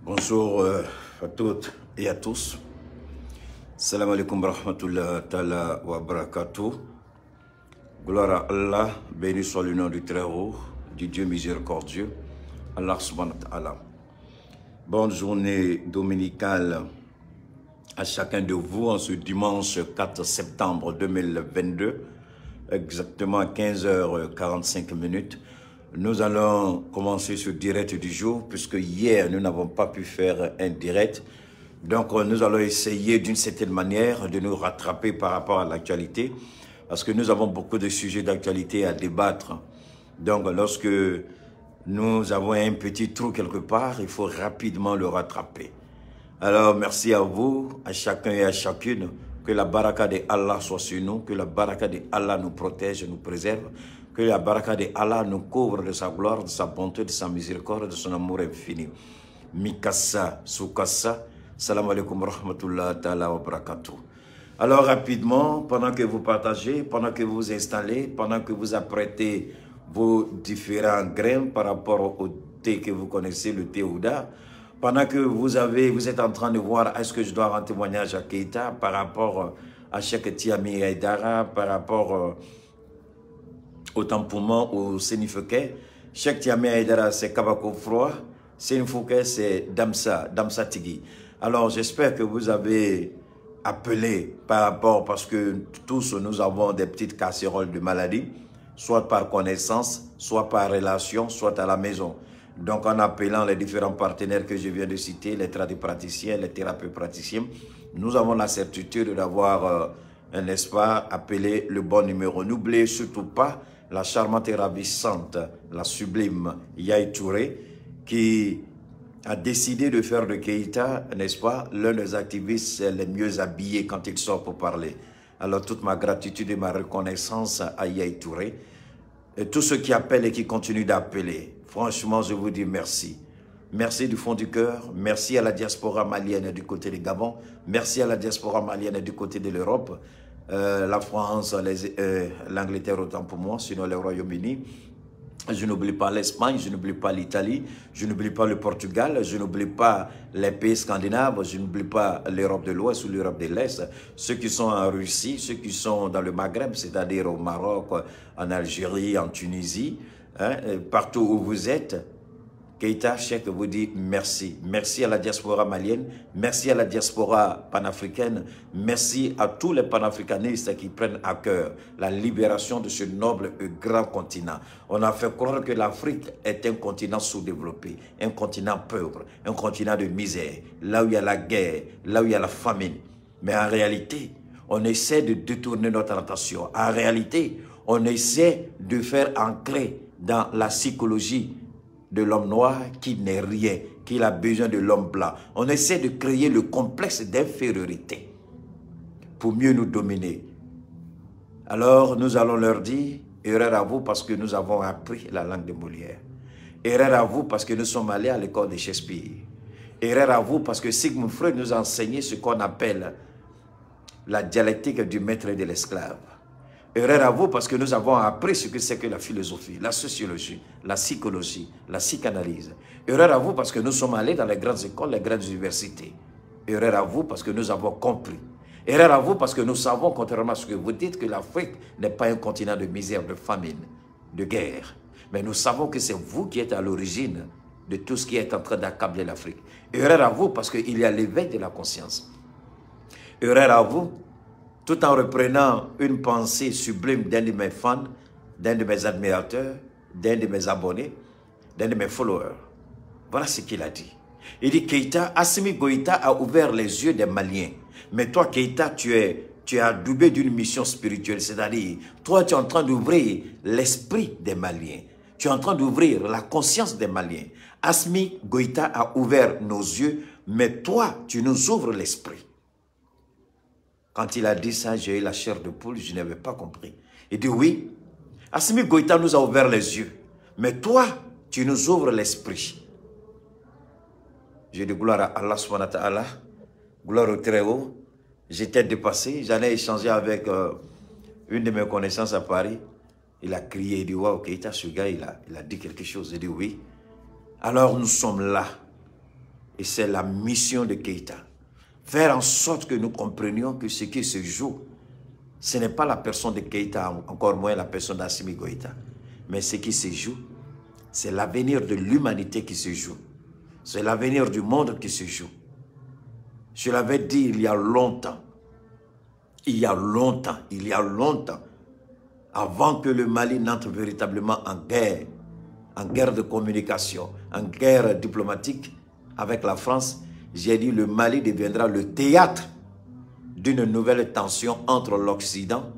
Bonjour à toutes et à tous. Salam alaikum wa rahmatullah ta'ala wa barakatuh. Gloire à Allah, béni soit le nom du Très-Haut, du Dieu miséricordieux, Allah subhanahu wa ta'ala. Bonne journée dominicale à chacun de vous en ce dimanche 4 septembre 2022, exactement à 15h45. Nous allons commencer ce direct du jour, puisque hier, nous n'avons pas pu faire un direct. Donc, nous allons essayer d'une certaine manière de nous rattraper par rapport à l'actualité, parce que nous avons beaucoup de sujets d'actualité à débattre. Donc, lorsque nous avons un petit trou quelque part, il faut rapidement le rattraper. Alors, merci à vous, à chacun et à chacune. Que la baraka de Allah soit sur nous, que la baraka de Allah nous protège, nous préserve, que la baraka de Allah nous couvre de sa gloire, de sa bonté, de sa miséricorde, de son amour infini. Mikasa, Soukasa, salam alaikum wa rahmatullah ta'ala wa barakatuh. Alors rapidement, pendant que vous partagez, pendant que vous vous installez, pendant que vous apprêtez vos différents grains par rapport au thé que vous connaissez, le thé Ouda, pendant que vous êtes en train de voir est-ce que je dois rendre témoignage à Keita par rapport à Cheikh Tiami Aïdara, par rapport au tampoumant, au Sénifouké. Cheikh Tiami Aïdara, c'est Kabako Froid. Sénifouké, c'est Damsa, Damsa Tigi. Alors, j'espère que vous avez appelé par rapport, parce que tous, nous avons des petites casseroles de maladie, soit par connaissance, soit par relation, soit à la maison. Donc, en appelant les différents partenaires que je viens de citer, les tradipraticiens, les thérapeutes praticiens, nous avons la certitude d'avoir, n'est-ce pas, appelé le bon numéro. N'oubliez surtout pas la charmante et ravissante, la sublime Yaye Touré, qui a décidé de faire de Keita, n'est-ce pas, l'un des activistes les mieux habillés quand il sort pour parler. Alors, toute ma gratitude et ma reconnaissance à Yaye Touré. Et tous ceux qui appellent et qui continuent d'appeler, franchement, je vous dis merci. Merci du fond du cœur. Merci à la diaspora malienne du côté du Gabon. Merci à la diaspora malienne du côté de l'Europe. La France, l'Angleterre autant pour moi, sinon le Royaume-Uni. Je n'oublie pas l'Espagne, je n'oublie pas l'Italie, je n'oublie pas le Portugal, je n'oublie pas les pays scandinaves, je n'oublie pas l'Europe de l'Ouest ou l'Europe de l'Est, ceux qui sont en Russie, ceux qui sont dans le Maghreb, c'est-à-dire au Maroc, en Algérie, en Tunisie, hein, partout où vous êtes. Keita Cheikh vous dit merci. Merci à la diaspora malienne, merci à la diaspora panafricaine, merci à tous les panafricanistes qui prennent à cœur la libération de ce noble et grand continent. On a fait croire que l'Afrique est un continent sous-développé, un continent pauvre, un continent de misère, là où il y a la guerre, là où il y a la famine. Mais en réalité, on essaie de détourner notre attention. En réalité, on essaie de faire ancrer dans la psychologie de l'homme noir qui n'est rien, qu'il a besoin de l'homme blanc. On essaie de créer le complexe d'infériorité pour mieux nous dominer. Alors, nous allons leur dire, erreur à vous parce que nous avons appris la langue de Molière. Erreur à vous parce que nous sommes allés à l'école de Shakespeare. Erreur à vous parce que Sigmund Freud nous a enseigné ce qu'on appelle la dialectique du maître et de l'esclave. Erreur à vous parce que nous avons appris ce que c'est que la philosophie, la sociologie, la psychologie, la psychanalyse. Erreur à vous parce que nous sommes allés dans les grandes écoles, les grandes universités. Erreur à vous parce que nous avons compris. Erreur à vous parce que nous savons, contrairement à ce que vous dites, que l'Afrique n'est pas un continent de misère, de famine, de guerre. Mais nous savons que c'est vous qui êtes à l'origine de tout ce qui est en train d'accabler l'Afrique. Erreur à vous parce qu'il y a l'éveil de la conscience. Erreur à vous, tout en reprenant une pensée sublime d'un de mes fans, d'un de mes admirateurs, d'un de mes abonnés, d'un de mes followers. Voilà ce qu'il a dit. Il dit, Keita, Assimi Goïta a ouvert les yeux des Maliens. Mais toi, Keita, tu es adoubé d'une mission spirituelle. C'est-à-dire, toi, tu es en train d'ouvrir l'esprit des Maliens. Tu es en train d'ouvrir la conscience des Maliens. Assimi Goïta a ouvert nos yeux, mais toi, tu nous ouvres l'esprit. Quand il a dit ça, j'ai eu la chair de poule, je n'avais pas compris. Il dit oui, Assimi Goïta nous a ouvert les yeux, mais toi, tu nous ouvres l'esprit. J'ai dit gloire à Allah subhanahu wa ta'ala, gloire au Très-Haut. J'étais dépassé, j'en ai échangé avec une de mes connaissances à Paris. Il a crié, il dit, waouh, Keita, ce gars, il a dit quelque chose. J'ai dit oui. Alors nous sommes là. Et c'est la mission de Keïta. Faire en sorte que nous comprenions que ce qui se joue, ce n'est pas la personne de Keïta, encore moins la personne d'Assimi Goïta. Mais ce qui se joue, c'est l'avenir de l'humanité qui se joue. C'est l'avenir du monde qui se joue. Je l'avais dit il y a longtemps. Il y a longtemps, il y a longtemps. Avant que le Mali n'entre véritablement en guerre de communication, en guerre diplomatique avec la France, j'ai dit le Mali deviendra le théâtre d'une nouvelle tension entre l'Occident,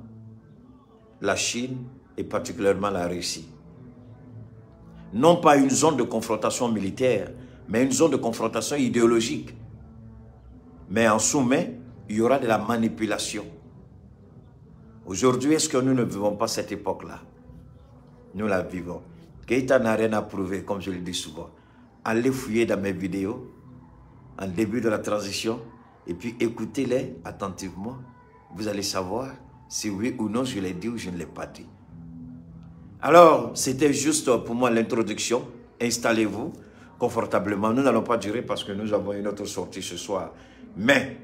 la Chine et particulièrement la Russie. Non pas une zone de confrontation militaire, mais une zone de confrontation idéologique. Mais en sous-main, il y aura de la manipulation. Aujourd'hui, est-ce que nous ne vivons pas cette époque-là? Nous la vivons. Keïta n'a rien à prouver, comme je le dis souvent. Allez fouiller dans mes vidéos, en début de la transition, et puis écoutez-les attentivement. Vous allez savoir si oui ou non je l'ai dit ou je ne l'ai pas dit. Alors, c'était juste pour moi l'introduction. Installez-vous confortablement. Nous n'allons pas durer parce que nous avons une autre sortie ce soir. Mais,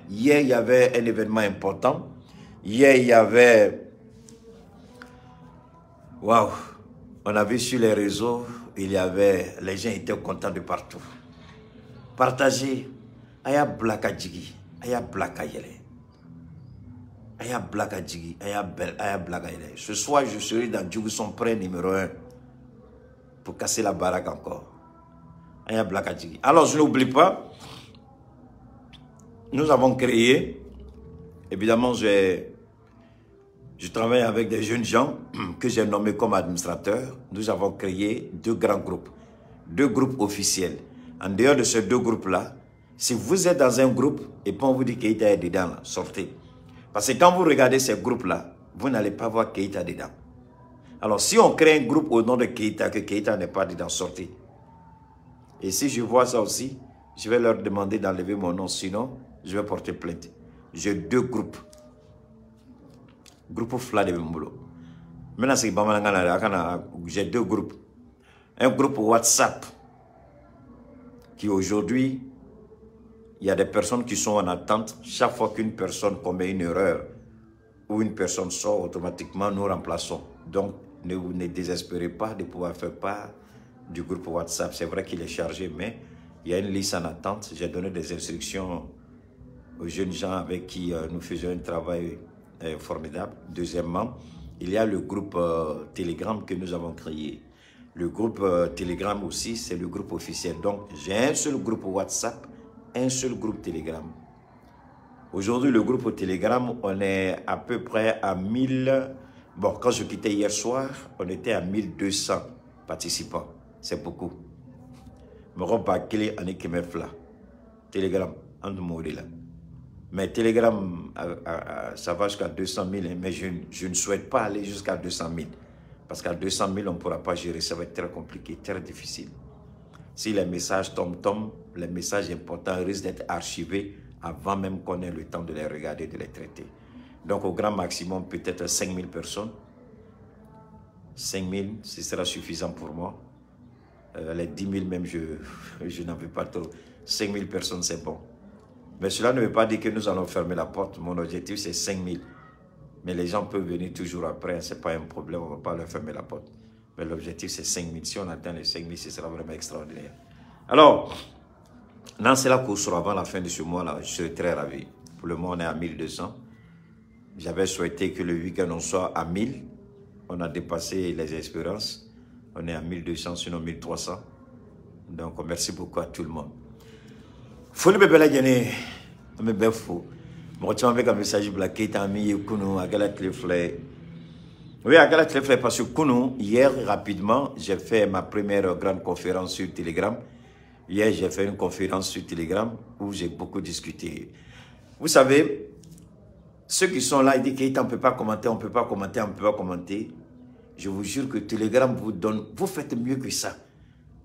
hier, il y avait un événement important. Hier, il y avait... Waouh! On a vu sur les réseaux, il y avait... Les gens étaient contents de partout. Partagez. Aya blaka jigi. Aya blaka yele. Aya blaka jigi. Aya blaka yele. Ce soir, je serai dans Djougou prêt numéro 1. Pour casser la baraque encore. Aya blaka jigi. Alors, je n'oublie pas... Nous avons créé, évidemment, je travaille avec des jeunes gens que j'ai nommés comme administrateurs. Nous avons créé deux grands groupes, deux groupes officiels. En dehors de ces deux groupes-là, si vous êtes dans un groupe et puis on vous dit Keïta est dedans, là, sortez. Parce que quand vous regardez ces groupes-là, vous n'allez pas voir Keïta dedans. Alors, si on crée un groupe au nom de Keïta, que Keïta n'est pas dedans, sortez. Et si je vois ça aussi, je vais leur demander d'enlever mon nom, sinon... je vais porter plainte. J'ai deux groupes. Groupe Fla de Mbolo. Maintenant, c'est j'ai deux groupes. Un groupe WhatsApp qui aujourd'hui, il y a des personnes qui sont en attente. Chaque fois qu'une personne commet une erreur ou une personne sort, automatiquement, nous remplaçons. Donc, ne vous ne désespérez pas de pouvoir faire part du groupe WhatsApp. C'est vrai qu'il est chargé, mais il y a une liste en attente. J'ai donné des instructions aux jeunes gens avec qui nous faisions un travail formidable. Deuxièmement, il y a le groupe Telegram que nous avons créé. Le groupe Telegram aussi, c'est le groupe officiel. Donc, j'ai un seul groupe WhatsApp, un seul groupe Telegram. Aujourd'hui, le groupe Telegram, on est à peu près à 1000... Bon, quand je quittais hier soir, on était à 1200 participants. C'est beaucoup. Telegram, on là. Mais Telegram, ça va jusqu'à 200 000, mais je ne souhaite pas aller jusqu'à 200 000. Parce qu'à 200 000, on ne pourra pas gérer, ça va être très compliqué, très difficile. Si les messages tombent, les messages importants risquent d'être archivés avant même qu'on ait le temps de les regarder, de les traiter. Donc au grand maximum, peut-être 5 000 personnes. 5 000, ce sera suffisant pour moi. Les 10 000 même, je n'en veux pas trop. 5 000 personnes, c'est bon. Mais cela ne veut pas dire que nous allons fermer la porte. Mon objectif, c'est 5 000. Mais les gens peuvent venir toujours après. Ce n'est pas un problème, on ne va pas leur fermer la porte. Mais l'objectif, c'est 5 000. Si on atteint les 5 000, ce sera vraiment extraordinaire. Alors, lancez la course avant la fin de ce mois-là. Je serai très ravi. Pour le moment, on est à 1200. J'avais souhaité que le week-end, on soit à 1000. On a dépassé les espérances. On est à 1200, sinon 1300. Donc, merci beaucoup à tout le monde. Foli bɛ bɛɛ lajɛlen an bɛ bɛɛ fo mɔgɔ caman bɛ ka message bila Keita min ye kunu a kɛla tile fila ye. Oui, a kɛla tile fila ye parce que kunu, hier rapidement, j'ai fait ma première grande conférence sur Telegram. Hier, j'ai fait une conférence sur Telegram où j'ai beaucoup discuté. Vous savez, ceux qui sont là, ils disent Keita, on ne peut pas commenter, on ne peut pas commenter, on ne peut pas commenter. Je vous jure que Telegram vous donne, vous faites mieux que ça.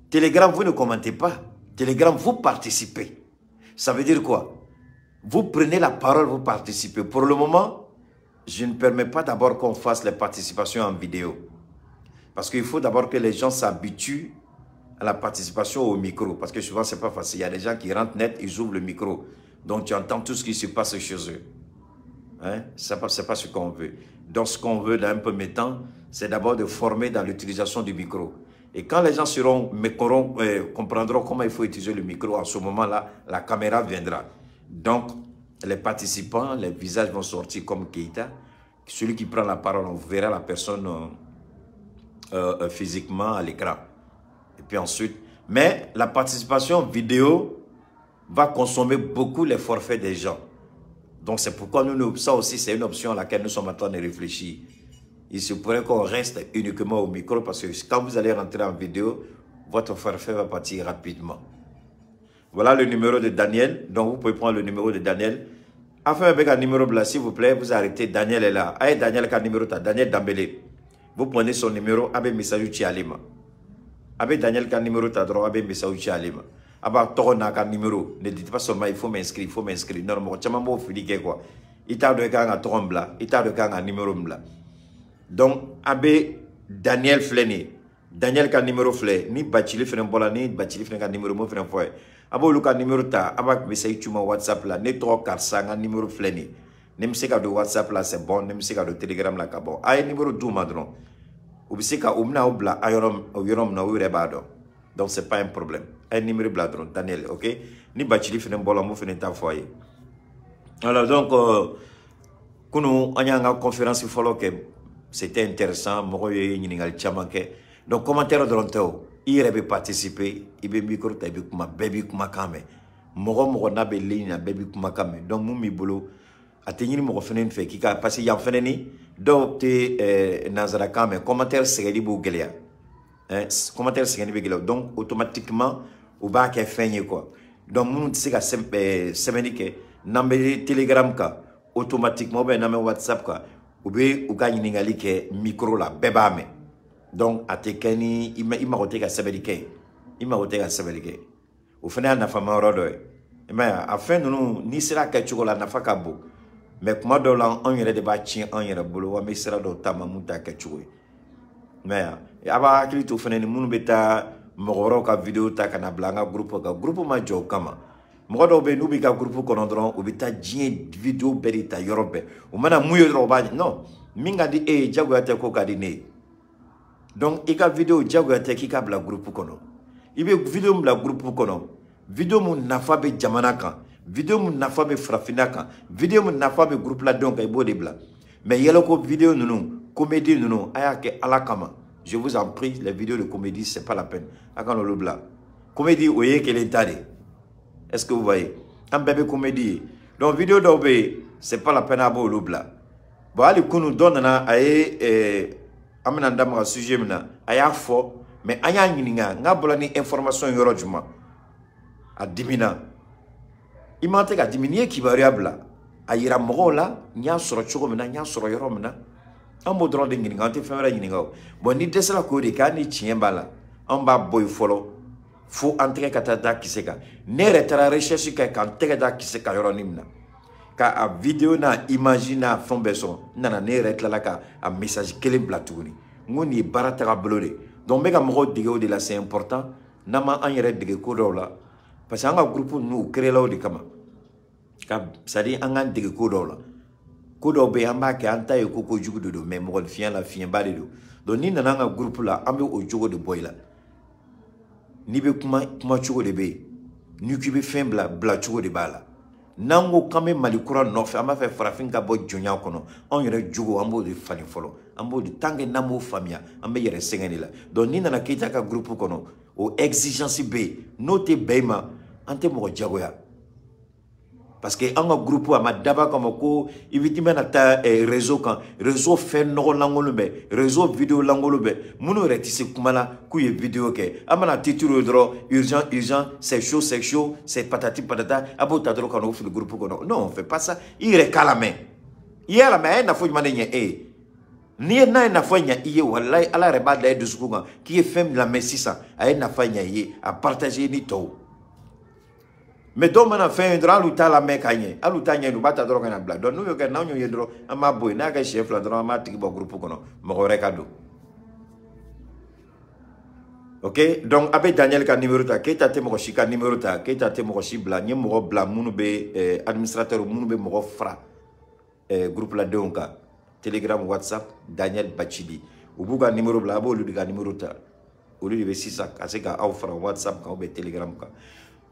Telegram, vous ne commentez pas. Telegram, vous participez. Ça veut dire quoi? Vous prenez la parole, vous participez. Pour le moment, je ne permets pas d'abord qu'on fasse les participations en vidéo. Parce qu'il faut d'abord que les gens s'habituent à la participation au micro, parce que souvent c'est pas facile. Il y a des gens qui rentrent net, ils ouvrent le micro. Donc tu entends tout ce qui se passe chez eux. Hein? C'est pas ce qu'on veut. Donc ce qu'on veut dans un premier temps, c'est d'abord de former dans l'utilisation du micro. Et quand les gens comprendront comment il faut utiliser le micro, en ce moment-là, la caméra viendra. Donc, les participants, les visages vont sortir comme Keita. Celui qui prend la parole, on verra la personne physiquement à l'écran. Et puis ensuite, mais la participation vidéo va consommer beaucoup les forfaits des gens. Donc c'est pourquoi nous, ça aussi c'est une option à laquelle nous sommes en train de réfléchir. Il se pourrait qu'on reste uniquement au micro parce que quand vous allez rentrer en vidéo, votre forfait va partir rapidement. Voilà le numéro de Daniel. Donc vous pouvez prendre le numéro de Daniel. Enfin, avec un numéro blanc, s'il vous plaît, vous arrêtez. Daniel est là. Allez, Daniel, quel numéro t'as? Daniel Dambélé. Vous prenez son numéro, avec message Alima. Avec Daniel, quel numéro t'as droit, avec message Alima. Aba tɔgɔ n'a ka numéro. Ne dites pas seulement il faut m'inscrire, il faut m'inscrire. Non, mɔgɔ caman b'o fili kɛ quoi. I t'a dɔn i kan ka tɔgɔ min bila, i t'a dɔn i kan ka numéro min bila. Donc a bɛ Daniel filɛ nin ye. Daniel ka numéro filɛ. Ni Bacili fɛnɛ bɔra, ni Bacili fɛnɛ ka numéro m'o fɛnɛ fɔ a ye. A b'olu ka numéro ta, a b'a message ci ma WhatsApp la. Ne tɔgɔ karisa, n ka numéro filɛ nin ye. Ni n bɛ se ka don WhatsApp la, c'est bon. Ni n bɛ se ka don Telegram la, ka bɔ. A ye numéro d'u ma dɔrɔn. U bɛ se ka, u bɛna aw bila a yɔrɔ min na, u yɛrɛ b'a dɔn. Donc c'est pas un problème. Un numéro bla dɔrɔn, Daniel, ok? Ni Bacili fɛnɛ bɔra, n b'o fɛnɛ ta fɔ a ye. Alors donc, kunun an y'an ka conférence fɔlɔ kɛ, c'était intéressant, mɔgɔw ye ɲininkali caman kɛ. Donc commentaire dɔrɔn tɛ o, i yɛrɛ bɛ participer, i bɛ micro ta, i bɛ kuma, bɛɛ b'i kumakan mɛn. Mɔgɔ mɔgɔ n'a bɛ ligne na, bɛɛ b'i kumakan mɛn. Donc mun b'i bolo, a tɛ ɲini mɔgɔ fɛnɛ fɛ k'i ka, parce que yan fɛnɛ ni dɔw tɛ nanzarakan mɛn, commentaire sɛgɛli b'o gɛlɛya. Hein, commentaire sɛgɛnni bɛ gɛlɛya, donc automatiquement u b'a kɛ fɛn ye quoi. Donc minnu tɛ se ka sɛbɛnni kɛ, n'an bɛ Telegram kan automatiquement ou bien n'an bɛ WhatsApp kan, u bɛ u ka ɲininkali kɛ micro la, bɛɛ b'a mɛn. Donc a tɛ kɛ ni i mago tɛ ka sɛbɛnni kɛ, i mago tɛ ka sɛbɛnni kɛ. O fana y'a nafama yɔrɔ dɔ ye. I m'a ye, a fɛn ninnu n'i sera a kɛcogo la, nafa ka bon. Mais kuma dɔw la, anw yɛrɛ de b'a tiɲɛ anw yɛrɛ bolo, wa an bɛ sira dɔw taama mun t'a kɛcogo ye. Mais a b'a hakili to fɛnɛ ni minnu bɛ taa mɔgɔ wɛrɛw ka vidéo ta ka na bila an ka groupe kan, groupe ma jɔ o kama. Mɔgɔ dɔw bɛ yen n'u b'i ka groupe kɔnɔ dɔrɔn, u bɛ taa diɲɛ vidéo bɛɛ de ta yɔrɔ bɛɛ. U mana mun ye dɔrɔn, u b'a non, min ka di e ye diyagoya tɛ ko ka di ne ye. Donc i ka vidéo diyagoya tɛ k'i ka bila groupe kɔnɔ. I bɛ vidéo min bila groupe kɔnɔ, vidéo mun nafa bɛ jamana kan, vidéo mun nafa bɛ farafinna kan, vidéo mun nafa bɛ groupe ladenw kan, i b'o de bila. Mais yɛlɛko vidéo ninnu, comédie ninnu, a y'a kɛ Ala kama. Je vous en prie, les vidéos de comédie, c'est pas la peine. A kana olu bila. Comédie, o ye kelen ta de. Est-ce que vous voyez? An bɛɛ bɛ comédie ye. Donc vidéo dɔw bɛ yen, c'est pas la peine a b'olu bila. Bon, hali kunun dɔ nana, a ye an bɛna n da maga sujet min na, a y'a fɔ, mais an y'a ɲininka, n k'a bɔra ni information yɔrɔ jumɛn? A dimina. I man tɛ ka dimi, n'i ye kibaruya bila, a yira mɔgɔw la, n y'a sɔrɔ cogo min na, n y'a sɔrɔ yɔrɔ min na. An b'o dɔrɔn de ɲininka, an tɛ fɛn wɛrɛ ɲininka o. Bon, ni dɛsɛra k'o de kɛ, hali ni tiɲɛ b'a la, an b'a bɔ yen fɔlɔ, fo an tɛgɛ ka taa da kisɛ kan. Ne yɛrɛ taara recherche kɛ k'an tɛgɛ da kisɛ kan yɔrɔnin min na, ka a vidéo n'a image n'a fɛn bɛɛ sɔrɔ, n nana ne yɛrɛ tilala ka a message kelen bila tuguni. N ko nin ye baara tagabolo de ye. Donc n bɛ ka mɔgɔw dege o de la, c'est important. N'an ma an yɛrɛ dege ko dɔw la, parce que an ka groupe ninnu u créé la o de kama. Ka c'est à dire an k'an dege ko dɔw la. Ko dɔw bɛ yen an b'a kɛ an ta ye ko kojugu de don, mais mɔgɔninfinya la fiɲɛba de don. Donc n'i nana an ka groupe la, an bɛ o jogo de bɔ i la. N'i bɛ kuma, kuma cogo de bɛ yen. N'i k'i bɛ fɛn bila, bila cogo de b'a la. N'an ko k'an bɛ Mali kura nɔfɛ, an b'a fɛ farafin ka bɔ jɔnya kɔnɔ, anw yɛrɛ jogo an b'o de falen fɔlɔ. An b'o de, tant que n'an m'o faamuya, an bɛ yɛrɛ sɛgɛn de la. Donc n'i nana Keita ka groupe kɔnɔ, o exigence bɛ yen. N'o tɛ bɛn i ma, an tɛ mɔgɔ jagoya. Parce que an ka groupe a ma dab'a kama ko i bɛ i bɛna taa réseau kan, réseau fɛn nɔgɔ lankolon bɛɛ, réseau vidéo lankolon bɛɛ, minnu yɛrɛ tɛ se kuma la k'u ye vidéo kɛ. An mana titre ye dɔrɔn, urgent, urgent, c'est chaud, c'est chaud, c'est patati patata, a b'o ta dɔrɔn ka n'o fili groupe kɔnɔ. Non, on fait pas ça. I yɛrɛ k'a lamɛn. I y'a lamɛn, a ye nafa jumɛn de ɲɛ e ye? N'i ye n'a ye nafa ɲɛ i ye, walayi Ala yɛrɛ b'a da e dusukun kan k'i ye fɛn min lamɛn sisan, a ye nafa ɲɛ i ye, a partager ni tɔw. Mais dɔw mana fɛn ye dɔrɔn, hali u t'a lamɛn ka ɲɛ, hali u t'a ɲɛ, u b'a ta dɔrɔn ka na bila. Donc n'u y'o kɛ, n'anw y'o ye dɔrɔn, an b'a bɔ yen. N'a kɛ siɲɛ fila dɔrɔn, an b'a tigi bɔ groupe kɔnɔ, mɔgɔ wɛrɛ ka don. Ok, donc a bɛ Daniel ka numéro ta, Keita tɛ mɔgɔ si ka numéro ta, Keita tɛ mɔgɔ si bila. N ye mɔgɔ bila minnu bɛ administrateur, minnu bɛ mɔgɔ fara groupe ladenw kan, Telegram, WhatsApp, Daniel Bachili, u b'u ka numéro bila, a b'olu de ka numéro ta, olu de bɛ sisan ka se ka aw fara WhatsApp kan ou bien Telegram kan.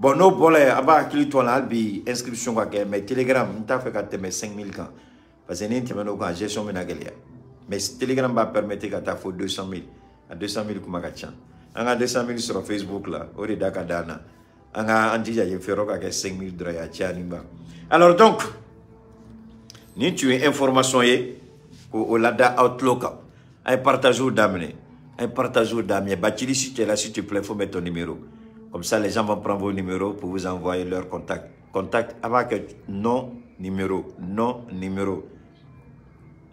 Bon, n'o bɔra yen, a b'a hakili to a la hali bi inscription ka kɛ, mais Telegram n t'a fɛ ka tɛmɛ 5000 kan, parce que ni n tɛmɛn'o kan, gestion bɛna gɛlɛya. Mais Telegram b'a permettre ka taa fo 200 000, a 200 000 kuma ka ca. An ka 200 000 sɔrɔ Facebook la, o de da ka d'an na. An ka an jija yen fɛɛrɛ ka kɛ 5 000 dɔrɔn ye, a cayalen ba. Alors donc, nin tun ye information ye k'o lada aw tulo kan. A ye partage daminɛ, a ye partage daminɛ. Bachili, si tu es là, s'il te plaît, faut mettre ton numéro. Comme ça, les gens vont prendre vos numéros pour vous envoyer leur contact. Contact avec nom, numéro, nom, numéro.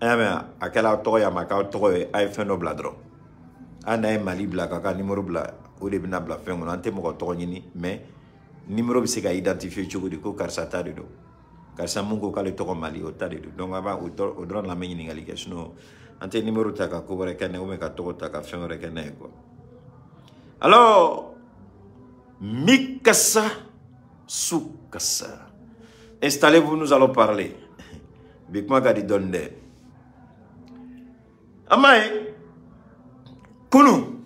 Eh bien, a kɛla aw tɔgɔ ye, a ma k'aw tɔgɔ ye, a ye fɛn dɔ bila dɔrɔn. Hali n'a ye Mali bila k'a ka numéro bila, o de bɛna bila fɛn kɔnɔ. An tɛ mɔgɔ tɔgɔ ɲini, mais numéro bɛ se ka identifier cogo di ko karisa ta de don, karisa mun ko k'ale tɔgɔ Mali, o ta de don. Donc a b'a o dɔrɔn la, an bɛ ɲininkali kɛ, sinon an tɛ numéro ta ka ko wɛrɛ kɛ n'a ye ou bien ka tɔgɔ ta ka fɛn wɛrɛ kɛ n'a ye quoi. Alors, Mikasa Sukasa, installez-vous, nous allons parler. Bi kuma ka di dɔɔni dɛ. An m'a ye kunun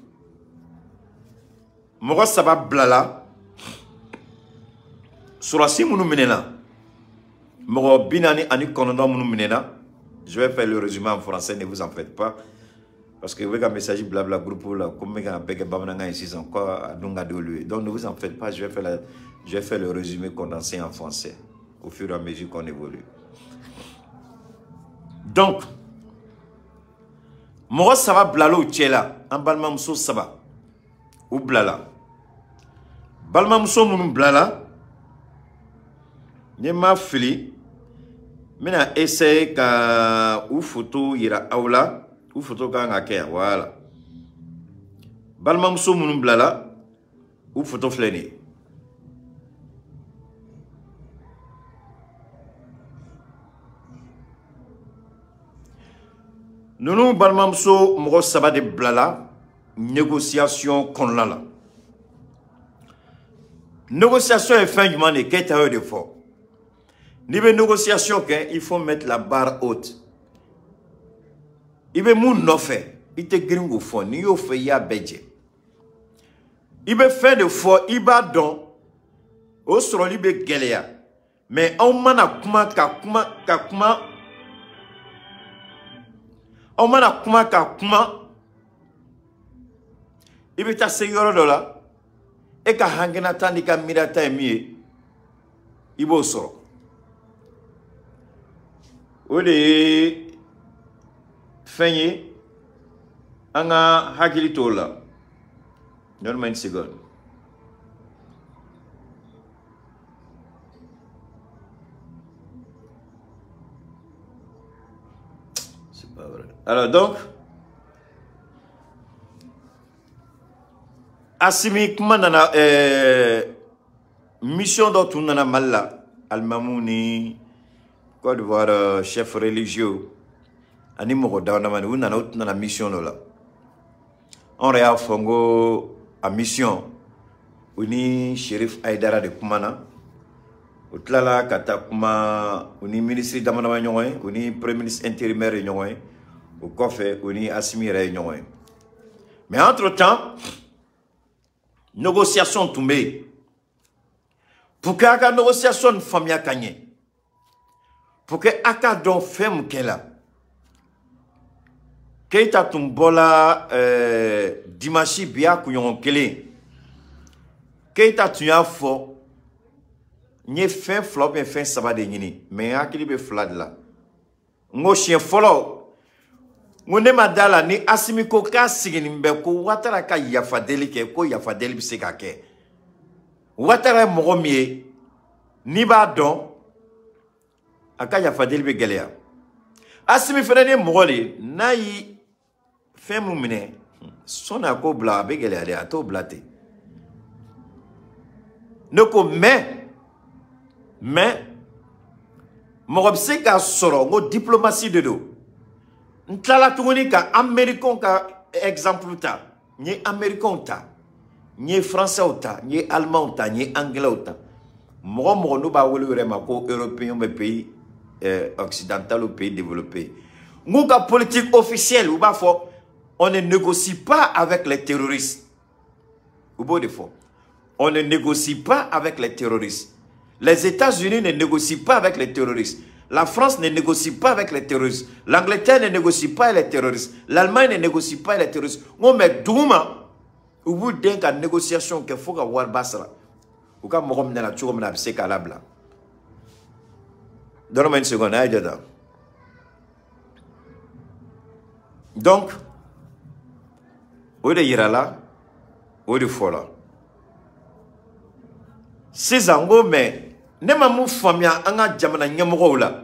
mɔgɔ saba bilala, sɔrɔdasi minnu minɛna, mɔgɔ 49 minnu minɛna. Je vais faire le résumé en français, ne vous en faites pas, parce que u bɛ ka message bila bila groupe la ko n bɛ ka bɛɛ kɛ bamanankan ye sisan ko a dun ka di olu ye. Donc ne vous en faites pas, je vais faire le résumé condensé en français au fur et à mesure qu'on évolue. Donc mɔgɔ saba bilala u cɛ la, an balimamuso saba u bilala. Balimamuso minnu bilala, ni n ma fili, n bɛna essayer ka u photo yira aw la. U photo kan ka kɛ yan, voilà. Balimamuso minnu bilala, u photo filɛ nin ye. Ninnu balimamuso mɔgɔ saba de bilala négociation kɔnɔna la. Négociation ye fɛn jumɛn de ye? Keyita y'o de fɔ. N'i bɛ négociation kɛ, il faut mettre la barre haute. I bɛ mun nɔfɛ, i tɛ girin k'o fɔ. N'i y'o fɔ, i y'a bɛɛ jɛ. I bɛ fɛn de fɔ, i b'a dɔn o sɔrɔli bɛ gɛlɛya. Mais anw mana kuma ka kuma ka kuma, aw mana kuma ka kuma, i bɛ taa se yɔrɔ dɔ la, e ka hakinata n'i ka miirata ye min ye, i b'o sɔrɔ. O de ye fɛn ye an ka hakili t'o la. Donne-moi une seconde. C'est pas vrai. Alors donc, Assimi kuma nana, mission dɔ tun nana Mali la, alimamu ni Côte d'Ivoire chef religieux ani mɔgɔ dama damani, u nana, u tun nana mission dɔ la. Anw yɛrɛ y'a fɔ n ko a mission, u ni Cherif Aïdara de kumana. U tilala ka taa kuma u ni ministre dama dama ɲɔgɔn ye, u ni premier ministre intérimaire ye ɲɔgɔn ye, o kɔfɛ u ni Assimi yɛrɛ ye ɲɔgɔn ye. Mais entre temps, négociation tun bɛ yen. Pour que a ka négociation nin faamuya ka ɲɛ, pour que a ka dɔn fɛn mun kɛla, Keita tun bɔla dimanche bi a kunɲɔgɔn kelen. Keita tun y'a fɔ n ye fɛn fila ou bien fɛn saba de ɲini, mais n hakili bɛ fila de la. N ko siɲɛ fɔlɔ, n ko ne ma da la ni Assimi ko k'a sigilen bɛ ko Ouattara ka yafadeli kɛ, ko yafadeli bɛ se ka kɛ. Ouattara ye mɔgɔ min ye, n'i b'a dɔn, a ka yafadeli bɛ gɛlɛya. Assimi fɛnɛ ye mɔgɔ de ye, n'a ye fɛn mun minɛ, sɔnni a k'o bila, a bɛ gɛlɛya dɛ, a t'o bila ten. Ne ko mais mɔgɔ bɛ se k'a sɔrɔ, n ko diplomatie de don. N tilala tuguni ka américain ka exemple ta, n ye américain ta. N ye français ta, n ye allemand ta, n ye anglais ta. Mɔgɔ mɔgɔ n'u b'a wele u yɛrɛ ma ko européen bɛ pays occidental ou pays développé. N k'u ka politique officielle, u b'a fɔ on ne négocie pas avec les terroristes. U b'o de fɔ. On ne négocie pas avec les terroristes. Les États-Unis ne négocient pas avec les terroristes. La France ne négocie pas avec les terroristes. L'Angleterre ne négocie pas avec les terroristes. L'Allemagne ne négocie pas avec les terroristes. N ko mais duguma u b'u den ka négociation kɛ fo ka wariba sara. U ka mɔgɔ minɛ la cogo min na a bɛ se k'a labila. Donne-moi une seconde, a ye jɔ tan. Donc o de yirala, o de fɔla. Sisan n ko mais ne ma mun faamuya an ka jamana ɲɛmɔgɔw la.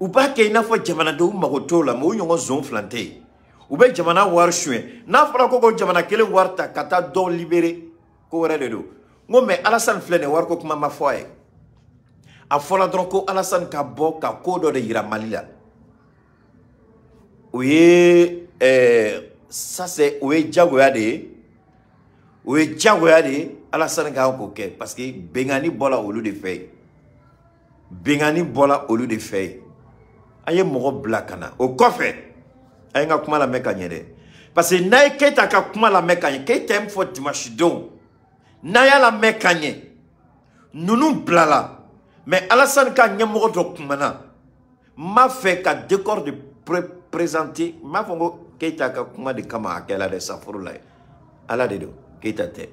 U b'a kɛ i n'a fɔ jamanadenw mago t'o la, mais u ɲɔgɔn zon filan tɛ yen. U bɛ jamana wari suɲɛ. N'a fɔra ko ko jamana kelen wari ta ka taa dɔw libérer, ko wɛrɛ de don. N ko mais Alassane filɛ nin ye, wariko kuma ma fɔ a ye. A fɔra dɔrɔn ko Alassane ka bɔ ka ko dɔ de yira Mali la. O ye ça c'est o ye diyagoya de ye. O ye diyagoya de ye Alassane ka k'o kɛ parce que bɛnkanni bɔra olu de fɛ yen. Bɛnkanni bɔra olu de fɛ yen. A ye mɔgɔ bila ka na. O kɔfɛ, a ye n ka kuma lamɛn ka ɲɛ dɛ. Parce que n'a ye Keyita ka kuma lamɛn ka ɲɛ, Keyita ye min fɔ dimanche don, n'a y'a lamɛn ka ɲɛ, ninnu bilala. Mais Alassane ka ɲɛmɔgɔ dɔ kumana. N b'a fɛ ka décor de présenter. N b'a fɔ ko Keyita ka kuma de kama a kɛla dɛ, safuru la ye. Ala de don, Keyita tɛ.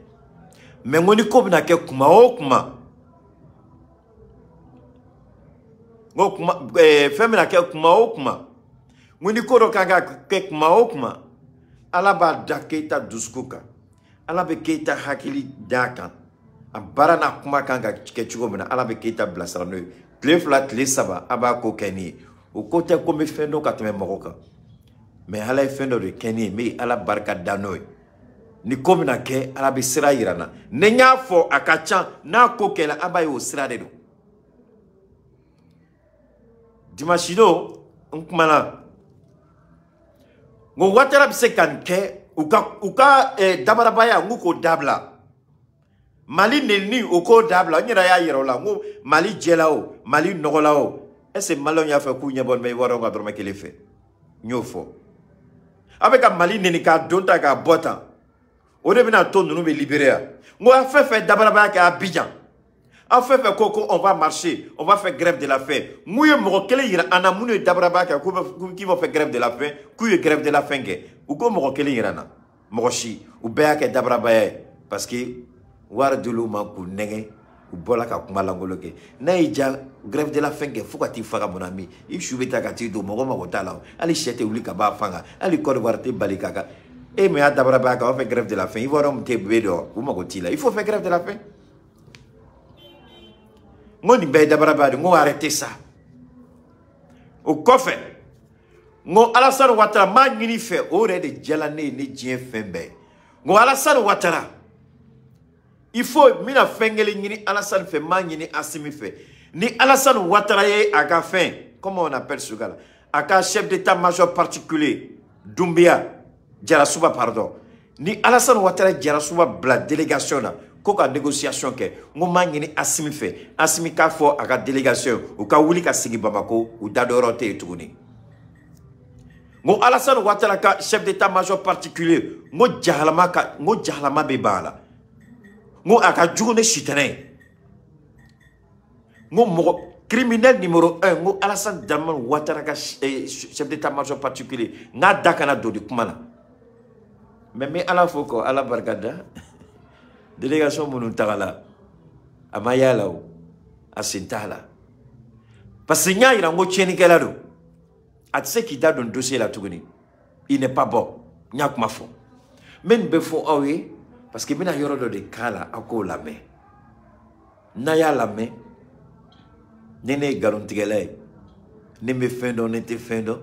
Mais n ko ni ko bɛna kɛ kuma o kuma, n ko kuma fɛn bɛna kɛ kuma o kuma, n ko ni ko dɔ kan ka kɛ kuma o kuma, Ala b'a da Keyita dusukun kan, Ala bɛ Keyita hakili d'a kan, a baara n'a kuma kan ka kɛ cogo min na, Ala bɛ Keyita bilasira n'o ye. Tile 2 tile 3 a b'a ko kɛ nin ye. O ko tɛ ko n bɛ fɛn dɔn ka tɛmɛ mɔgɔ kan, mais Ala ye fɛn dɔ de kɛ ne ye, n bɛ Ala barika da n'o ye. Ni ko bɛna kɛ, Ala bɛ sira yira n na. Ni n y'a fɔ a ka ca, n'a ko kɛla, an b'a ye o sira de don. Dimanche don, n kumana. N ko Ouattara bɛ se ka nin kɛ, u ka dabarabaya, n k'u k'o dabila. Mali nenni, o k'o dabila. N yɛrɛ y'a yira o la, n ko Mali jɛla o, Mali nɔgɔla o. Est-ce que Maliyɛnw y'a fɛ k'u ɲɛbɔ nin bɛ Ivoiriyɛnw ka dɔrɔmɛ kelen fɛ? N y'o fɔ. A bɛ ka Mali neni k'a don tan k'a bɔ tan. O de bɛna to ninnu bɛ libéré yan. N ko a fɛn fɛn dabarabaya kɛ Abidjan. Aw fɛn fɛn ko ko on va marcher, on va faire grève de la faim. Mun ye mɔgɔ kelen yira an na minnu ye dabarabaya kɛ k'u b'a fɛ grève de la faim, k'u ye grève de la faim kɛ. U ko mɔgɔ kelen yira an na. Mɔgɔ si. U bɛɛ y'a kɛ dabarabaya ye. Parce que wari dil'u ma k'u nɛgɛn, u bɔra ka kuma lankolon kɛ. N'a y'i ja grève de la faim kɛ fo ka t'i faga mon ami, i su bɛ taa ka t'i don, mɔgɔ mago t'a la o. Hali sɛ tɛ wuli ka bɔ a fan kan, hali Côte d'Ivoire tɛ bali ka kan. E min y'a dabarabaya kɛ, aw fɛ grève de la faim, Ivoiriyɛnw tɛ bɛ dɔn, u mago t'i la. Il faut faire grève de la faim. N ko nin bɛɛ ye dabarabaya de ye, n ko arrêtez ça. O kɔfɛ, n ko Alassane Ouattara, n b'a ɲini i fɛ, o yɛrɛ de diyala ne ye ni diɲɛ fɛn bɛɛ ye. N ko Alassane Ouattara, il faut n bɛna fɛn kelen ɲini Alassane fɛ, n b'a ɲini Assimi fɛ. Ni Alassane Ouattara ye a ka fɛn, comment on appelle ce gars-là, a ka chef d'état-major particulier, Doumbia, Diarrassouba, pardon. Ni Alassane Ouattara Diarrassouba bila délégation na, ko ka négociation kɛ, n ko n b'a ɲini Assimi fɛ, Assimi k'a fɔ a ka délégation, u ka wuli ka sigi Bamako, u da dɔ yɔrɔ tɛ yen tuguni. N ko Alassane Ouattara ka chef d'état-major particulier, n ko jahalama ka, n ko jahalama bɛ ban a la. N ko a ka jugu ni sitanɛ ye. N ko mɔgɔ criminel numéro 1, n ko Alassane Dramane Ouattara ka chef d'état-major particulier, n k'a da kana don nin kuma na. Mais n bɛ Ala fo kɔ, Ala barika da. Délégation minnu tagala, a ma y'a la o, a sen t'a la. Parce que n y'a yira n ko tiɲɛnikɛla don. A tɛ se k'i da don dossier la tuguni. Il n'est pas bon. N y'a kuma fɔ. N bɛ nin bɛɛ fɔ aw ye parce que n bɛna yɔrɔ dɔ de k'a la, aw k'o lamɛn. N'a y'a lamɛn, ni ne ye nkalontigɛla ye, ni n bɛ fɛn dɔn, ni n tɛ fɛn dɔn,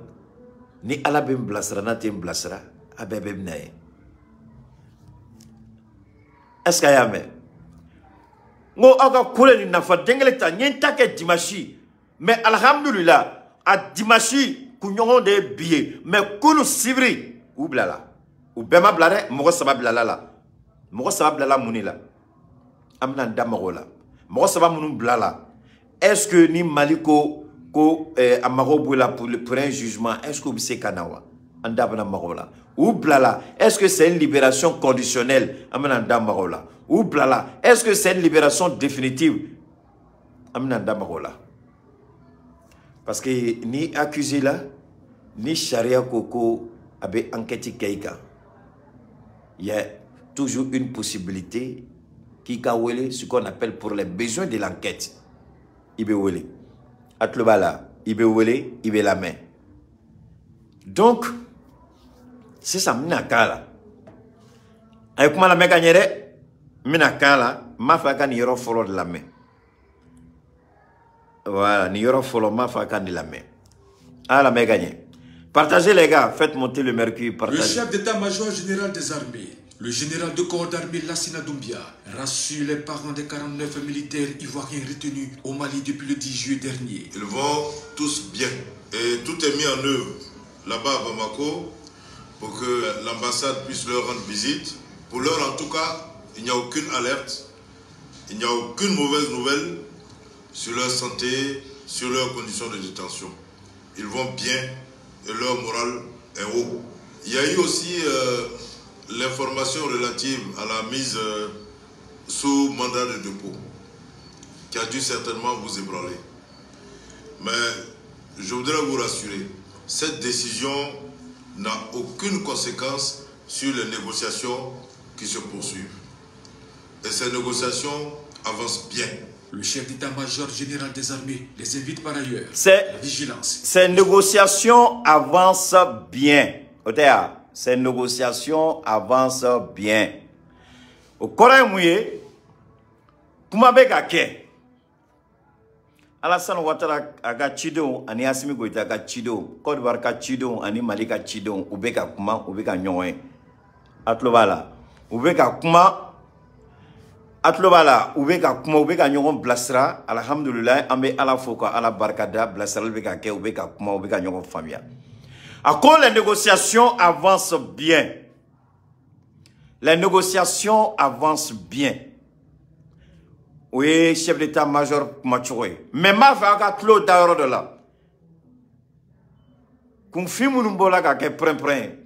ni Ala bɛ n bilasira, n'a tɛ n bilasira, a bɛɛ bɛ bɛna ye. Est-ce que a y'a mɛn? N ko aw ka kule nin nafa den kelen ta, n ye n ta kɛ dimanche, mais alhamdulillah, a dimanche kunɲɔgɔn de ye bi ye, mais kunu sibiri u bilala. U bɛɛ ma bila dɛ, mɔgɔ 3 bilala la. Mɔgɔ 3 bilala mun de la? An bɛna da mɔgɔw la. Mɔgɔ 3 minnu bilala, est-ce que ni Mali ko a mago b'u la pour un jugement, est-ce que u bɛ se ka na wa? An da bɛna mɔgɔw la. U bilala, est-ce que c'est une libération conditionnelle? An bɛna da mɔgɔw la. U bilala, est-ce que c'est une libération définitive? An bɛna da mɔgɔw la. Parce que ni accusé la, ni sariya ko a bɛ enquête kɛ i kan, il y a toujours une possibilité k'i ka wele, ce qu'on appelle pour les besoins de l'enquête. I bɛ wele. A tulo b'a la, i bɛ wele, i bɛ lamɛn. Donc sisan n bɛna k'a la. A ye kuma lamɛn ka ɲɛ dɛ. N bɛna k'a la, n b'a fɛ a ka nin yɔrɔ fɔlɔ de lamɛn. Voilà, nin yɔrɔ fɔlɔ n b'a fɛ a ka nin lamɛn. A y'a lamɛn ka ɲɛ. Partagez les gars, faites monter le mercure, partagez. Le chef d'état-major général des armées, le général de corps d'armée Lassina Doumbia, rassure les parents des 49 militaires ivoiriens retenus au Mali depuis le 10 juillet dernier. Ils vont tous bien et tout est mis en œuvre là-bas à Bamako pour que l'ambassade puisse leur rendre visite. Pour l'heure en tout cas, il n'y a aucune alerte, il n'y a aucune mauvaise nouvelle sur leur santé, sur leurs conditions de détention. Ils vont bien et leur morale est haut. Il y a eu aussi l'information relative à la mise sous mandat de dépôt, qui a dû certainement vous ébranler. Mais je voudrais vous rassurer, cette décision n'a aucune conséquence sur les négociations qui se poursuivent. Et ces négociations avancent bien. Le chef d'état-major général des armées les invite par ailleurs à la vigilance. Ces négociations avancent bien. Ces négociations avancent bien. Au kɔrɔ ye mun ye? Kuma bɛ ka kɛ. Alassane Ouattara a ka cidenw ani Assimi Goïta ka cidenw, Côte d'Ivoire ka cidenw ani Mali ka cidenw, u bɛ ka kuma, u bɛ ka ɲɔgɔn ye. A tulo b'a la. U bɛ ka kuma. A tulo b'a la, u bɛ ka kuma, u bɛ ka ɲɔgɔn bilasira. Alhamdulilayi, an bɛ Ala fo ka Ala barikada, bilasirali bɛ ka kɛ, u bɛ ka kuma, u bɛ ka ɲɔgɔn faamuya. A ko les négociations avancent bien. Les négociations avancent bien. O ye chef d'état-major kuma cogo ye. Mais n b'a fɛ aw ka tulo da yɔrɔ dɔ la. Kunfin minnu bɔra ka kɛ pɛrɛn-pɛrɛn ye.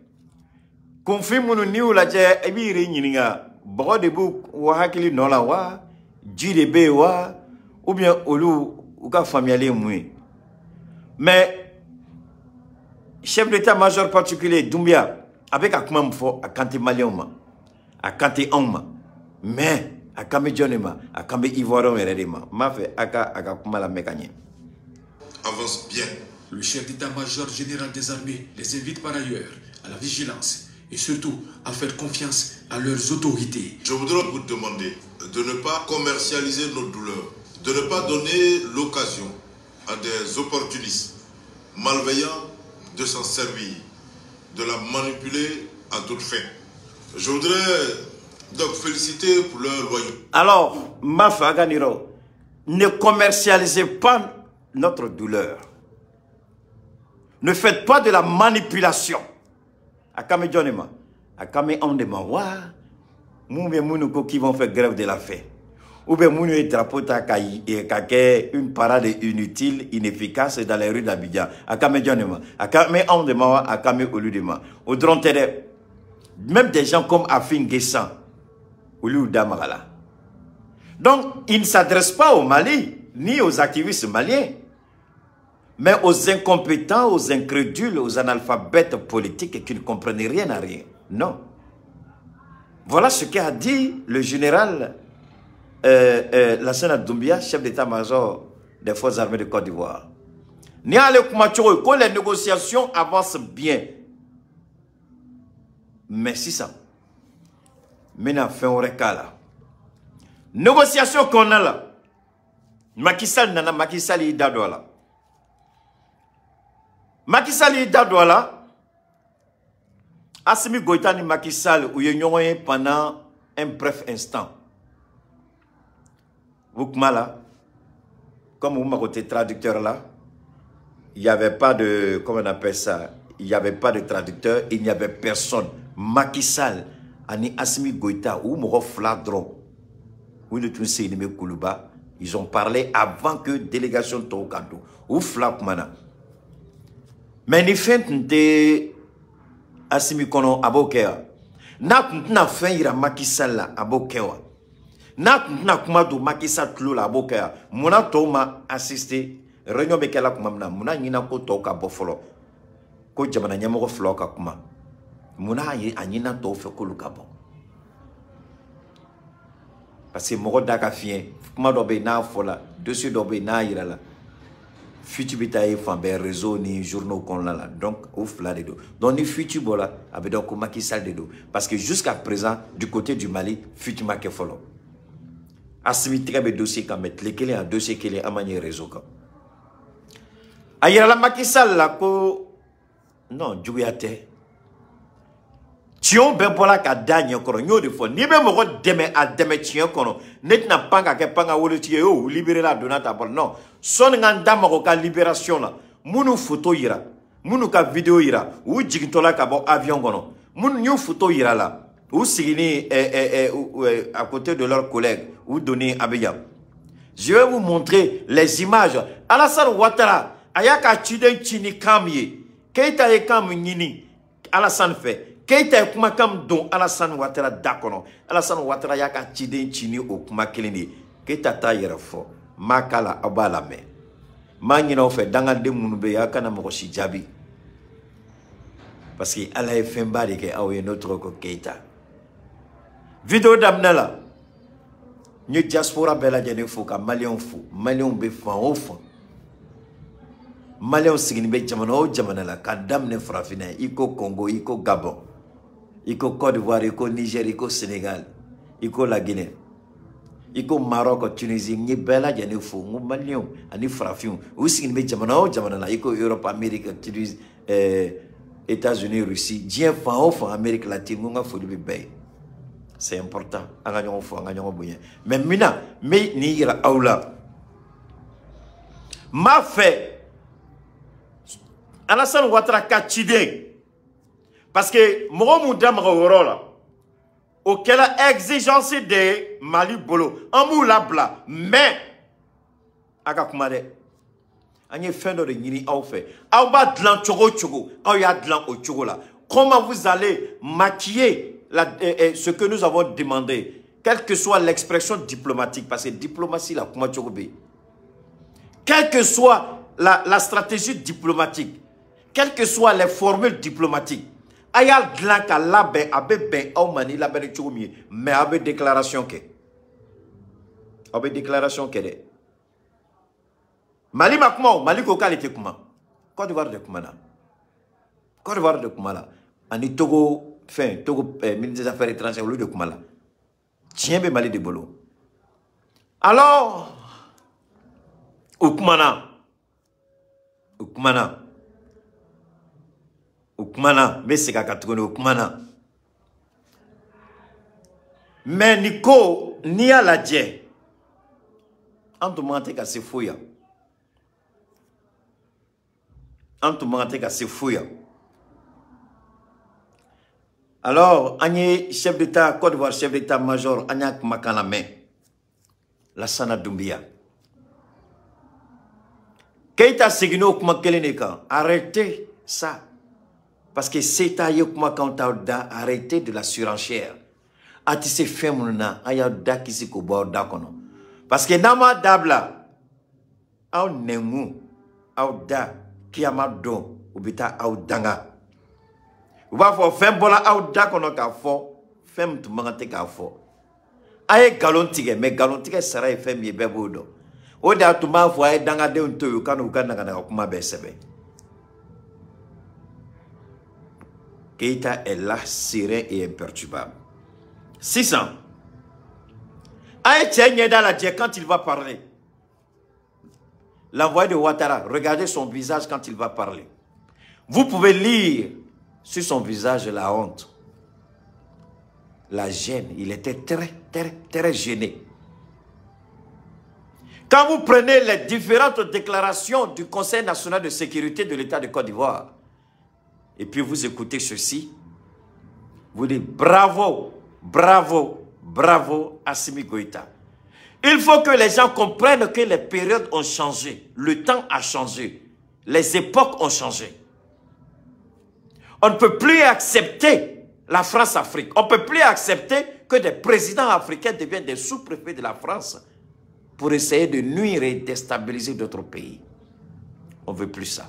Kunfin minnu n'i y'u lajɛ, i b'i yɛrɛ ɲininka, bɔgɔ de b'u hakili nɔ la wa? Ji de bɛ yen wa? Ou bien olu u ka faamuyali ye mun ye? Mais chef d'état-major particulier Doumbia a bɛ ka kuma min fɔ, a kan tɛ maliyɛnw ma, a kan tɛ anw ma, mais a kan bɛ jɔn de ma? A kan bɛ Ivoiriyɛnw yɛrɛ de ma. N b'a fɛ a ka kuma lamɛn ka ɲɛ. Avance bien. Le chef d'état-major général des armées les invite par ailleurs à la vigilance et surtout à faire confiance à leurs autorités. Je voudrais vous demander de ne pas commercialiser nos douleurs, de ne pas donner l'occasion à des opportunistes malveillants de s'en servir, de la manipuler à toute fin. Je voudrais donc féliciter pour leur loyauté. Alors, Mafa Ganiro, ne commercialisez pas notre douleur. Ne faites pas de la manipulation. Akame Djonema, Akame Ondema, wa, Moumé Mounouko qui vont faire grève de la faim. Ou bien Mounou drapeau ta kake une parade inutile, inefficace dans les rues d'Abidjan. Akame Djonema, Akame Ondema, Akame Oludema. Au Drontere, même des gens comme Afin Guessan, Olu Damagala. Donc, il ne s'adresse pas au Mali, ni aux activistes maliens, mais aux incompétents, aux incrédules, aux analphabètes politiques qui ne comprennent rien à rien. Non. Voilà ce qu'a dit le général Lassana Doumbia, chef d'état-major des forces armées de Côte d'Ivoire. Ni ale kuma cogo, que les négociations avancent bien. Mais si ça, maintenant, fin au là. Négociation qu'on a là, Macky Sall nana, Macky Sall yi da do la. Macky Sall yi da do la. Assimi Goïta ni Macky Sall ou ye ɲɔgɔn ye pendant un bref instant. Vous kuma là, comme vous m'avez traducteur là, il n'y avait pas de, comment on appelle ça, il n'y avait pas de traducteur, il n'y avait personne. Macky Sall ani Assimi Goïta u mɔgɔ fila dɔrɔn u de tun seginnen bɛ Kuluba. Ils ont parlé avant que délégation tɔw ka don, u fila kumana. Mais ni fɛn tun tɛ Assimi kɔnɔ, a b'o kɛ wa? N'a tun tɛna fɛn yira Macky Sall la, a b'o kɛ wa? N'a tun tɛna kuma don Macky Sall tulo la, a b'o kɛ wa? Munna tɔw ma assister réunion bɛ kɛla tuma min na? Munna ɲina ko tɔw ka bɔ fɔlɔ, ko jamana ɲɛmɔgɔ filaw ka kuma? Munna a ɲina tɔw fɛ k'olu ka bɔ? Parce que mɔgɔ da ka fiɲɛ, kuma dɔ bɛ yen n'a fɔla, dossier dɔ bɛ yen n'a yira la, fuite bɛ taa ye fan bɛɛ, réseau ni journaux kɔnɔna la. Donc o fila de don. Donc ni fuite bɔra, a bɛ dɔn ko Macky Sall de don, parce que jusqu'à présent, du côté du Mali, fuite ma kɛ fɔlɔ. Assimi tɛgɛ bɛ dossier kan, mais tile kelen a dossier kelen an ma ɲɛ réseau kan. A yirala Macky Sall la ko non, juguya tɛ, tiɲɛw bɛɛ bɔra ka da ɲɛkɔrɔ. N y'o de fɔ, n'i bɛ mɔgɔ dɛmɛ, a dɛmɛ tiɲɛ kɔnɔ. Ne tɛna pan ka kɛ pan ka wolotigi ye, o libéré la, a donna ta bɔra. Non, sɔnni ka n da mago ka libération la, minnu photo yira, minnu ka vidéo yira, u jigintɔla ka bɔ avion kɔnɔ, minnu y'u photo yira la, u sigini à côté de leurs collègues, u donni Abidjan. Je vais vous montrer les images. Alassane Ouattara a y'a ka ciden ci ni kan min ye, Keita ye kan min ɲini Alassane fɛ, Keita ye kumakan min don Alassane Ouattara da kɔnɔ, Alassane Ouattara y'a ka ciden ci ni o kuma kelen de ye. Keita t'a yɛrɛ fɔ, m'a k'a la, aw b'a lamɛn. M'a ɲini aw fɛ, dangaden minnu bɛ yen, aw kana mɔgɔ si jaabi, parce que Ala ye fɛnba de kɛ aw ye, n'o tɔgɔ ko Keita. Vidéo daminɛ la, n ye diaspora bɛɛ lajɛlen fo, ka maliyɛnw fo. Maliyɛnw bɛ fan o fan, maliyɛnw sigilen bɛ jamana o jamana la, ka daminɛ farafinna, i ko Congo, i ko Gabon, i ko Côte d'Ivoire, i ko Niger, i ko Sénégal, i ko la Guinée, i ko Maroc, Tunisie. N ye bɛɛ lajɛlen fo. N ko maliyɛnw ani farafinw, u sigilen bɛ jamana o jamana la, i ko Europe, Amérique, Tunisie, États-Unis, Russie, diɲɛ fan o fan, Amérique latine, n ko n ka foli bɛ bɛɛ ye. C'est important an ka ɲɔgɔn fo, an ka ɲɔgɔn bonya. Mais mina n bɛ nin yira aw la, n b'a fɛ Alassane Ouattara ka ciden, parce que mɔgɔ mun da maga o yɔrɔ la, o kɛra exigence de ye Mali bolo, an b'u labila. Mais a ka kuma dɛ, an ye fɛn dɔ de ɲini aw fɛ, aw b'a dilan cogo o cogo, aw y'a dilan o cogo la. Comment vous allez maquiller ce que nous avons demandé, quelle que soit l'expression diplomatique, parce que diplomatie la kuma cogo bɛ yen, quelle que soit la stratégie diplomatique, quelles que soient les formules diplomatiques, a y'a dilan ka labɛn, a bɛ bɛn aw ma ni labɛnni cogo min ye, mais aw bɛ déclaration kɛ, aw bɛ déclaration kɛ dɛ. Mali ma kuma o, Mali ko k'ale tɛ kuma, Côte d'Ivoire de kuma na, Côte d'Ivoire de kuma la, ani Togo fɛn, Togo ministre des Affaires étrangères, olu de kuma la. Tiɲɛ bɛ Mali de bolo. Alors u kumana, u kumana, u kumana, n bɛ segin a kan tuguni, u kumana. Mais nin ko, n'i y'a lajɛ, an tun man kan tɛ ka se fo yan, an tun man kan tɛ ka se fo yan. Alors an ye chef d'état Côte d'Ivoire, chef d'état-major, an y'a kumakan lamɛn, Lassana Doumbia. Keita seginna o kuma kelen de kan: arrêtez ça, parce que se t'a ye, kumakan t'aw da, arrêtez de la surenchère. A tɛ se fɛn minnu na, a y'aw da kisi k'o bɔ aw da kɔnɔ, parce que n'aw m'a dabila, aw nɛnkun, aw da, kiyama don, u bɛ taa aw danga. U b'a fɔ fɛn bɔra aw da kɔnɔ k'a fɔ fɛn min tun man kan tɛ k'a fɔ. A ye nkalon tigɛ, mais nkalon tigɛ sara ye fɛn min ye, bɛɛ b'o dɔn. O de y'a to n b'a fɔ a ye dangadenw to yen, u ka n'u ka naganaga kuma bɛɛ sɛbɛn. Keita est là, serein et imperturbable. Sisan, a ye cɛ ɲɛda lajɛ quand il va parler. L'envoyé de Ouattara, regardez son visage quand il va parler. Vous pouvez lire sur son visage la honte, la gêne. Il était très, très, très gêné. Quand vous prenez les différentes déclarations du Conseil national de sécurité de l'État de Côte d'Ivoire, et puis vous écoutez ceci, Vous dites bravo, bravo, bravo Assimi Goïta. Il faut que les gens comprennent que les périodes ont changé. Le temps a changé. Les époques ont changé. On ne peut plus accepter la France-Afrique. On ne peut plus accepter que des présidents africains deviennent des sous-préfets de la France pour essayer de nuire et déstabiliser d'autres pays. On ne veut plus ça.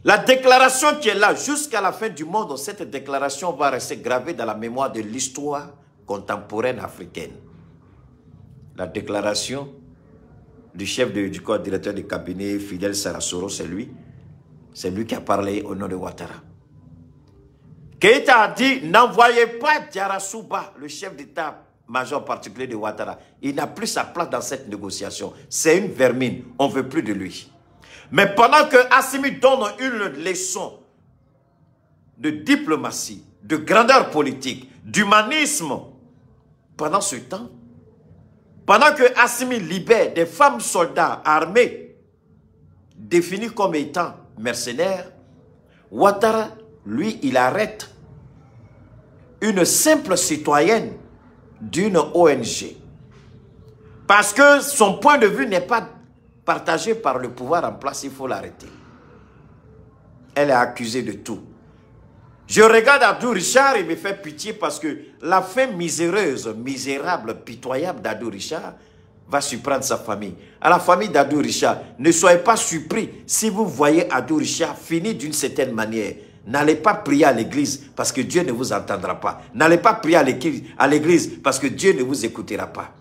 La déclaration qui est là jusqu'à la fin du monde, cette déclaration va rester gravée dans la mémoire de l'histoire contemporaine africaine. La déclaration du chef du corps directeur du cabinet, Fidel Sarassoro, c'est lui. C'est lui qui a parlé au nom de Ouattara. Keïta a dit, n'envoyez pas Diarrassouba, le chef d'état-major particulier de Ouattara. Il n'a plus sa place dans cette négociation. C'est une vermine. On ne veut plus de lui. Mais pendant que Assimi donne une leçon de diplomatie, de grandeur politique, d'humanisme, pendant ce temps, pendant que Assimi libère des femmes soldats armés, définies comme étant mercenaires, Ouattara, lui, il arrête une simple citoyenne d'une ONG. Parce que son point de vue n'est pas partagé par le pouvoir en place, il faut l'arrêter. Elle est accusée de tout. Je regarde Abdou Richard, il me fait pitié parce que la fin miséreuse, misérable, pitoyable d'Abdou Richard va surprendre sa famille. À la famille d'Abdou Richard, ne soyez pas surpris si vous voyez Abdou Richard finir d'une certaine manière. N'allez pas prier à l'église parce que Dieu ne vous entendra pas. N'allez pas prier à l'église parce que Dieu ne vous écoutera pas.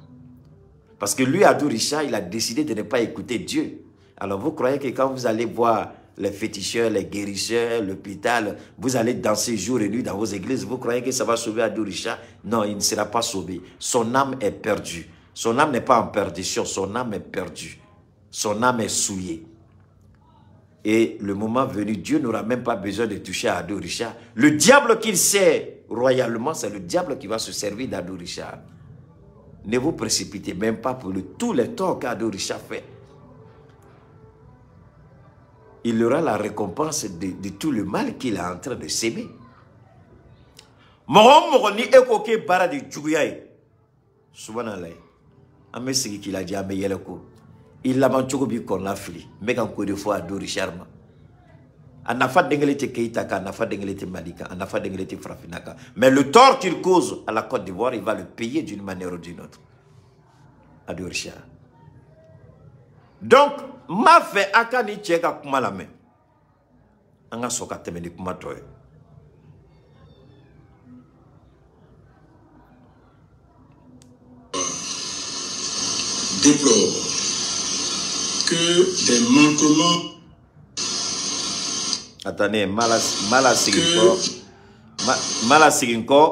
Parce que lui, Abdou Richard, il a décidé de ne pas écouter Dieu. Alors vous croyez que quand vous allez voir les féticheurs, les guérisseurs, l'hôpital, vous allez danser jour et nuit dans vos églises, vous croyez que ça va sauver Abdou Richard? Non, il ne sera pas sauvé. Son âme est perdue. Son âme n'est pas en perdition, son âme est perdue. Son âme est souillée. Et le moment venu, Dieu n'aura même pas besoin de toucher à Abdou Richard. Le diable qu'il sert royalement, c'est le diable qui va se servir d'Abdou Richard. Ne vous précipitez même pas pour tous les torts qu'Abdou Richard fait. Il aura la récompense de tout le mal qu'il est en train de s'aimer. Mɔgɔ mɔgɔ ni e ko k'e baara de juguya ye, subhanallah, an bɛ sigi k'i lajɛ, an bɛ yɛlɛ ko i laban cogo b'i kɔnɔna fili. N bɛ ka n ko de fɔ Abdou Richard ma. A nafa den kelen tɛ Keïta kan, a nafa den kelen tɛ Mali kan, a nafa den kelen tɛ Farafinna kan. Mais le tort qu'il cause à la Côte d'Ivoire, il va le payer d'une manière ou d'une autre. Abdou Richard. Donc, m'a fɛ a ka ni cɛ ka kuma lamɛn. An ka sɔn ka tɛmɛ ni kuma tɔ ye. Déplore que des manquements. Attendez, Mala Siginko,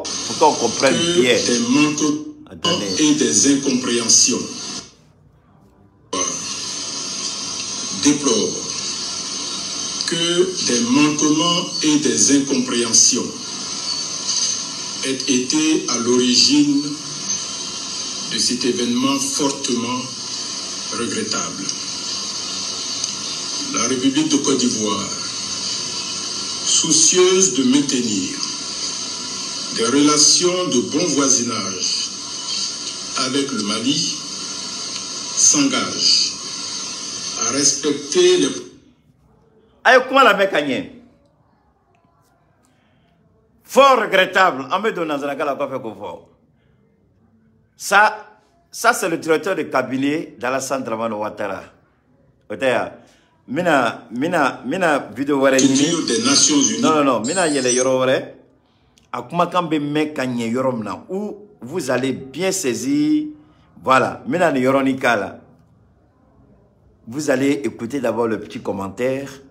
pour qu'on comprenne bien. Des manquements Attendez. Et des incompréhensions. Déplore que des manquements et des incompréhensions aient été à l'origine de cet événement fortement regrettable. La République de Côte d'Ivoire, soucieuse de maintenir des relations de bon voisinage avec le Mali, s'engage à respecter les A ye kuma lamɛn ka ɲɛ. Fort regrettable. An bɛ don nanzarakan la kɔfɛ k'o fɔ. Ça c'est le directeur de cabinet d'Alassane Dramane Ouattara. O tɛ yan. N bɛna vidéo wɛrɛ ɲini. procédures des Nations Unies. Non, non, non. N bɛna yɛlɛ yɔrɔ wɛrɛ. A kumakan bɛ mɛn ka ɲɛ yɔrɔ min na, où vous allez bien saisir. Voilà. N bɛna nin yɔrɔnin k'a la. Vous allez écouter d'abord le petit commentaire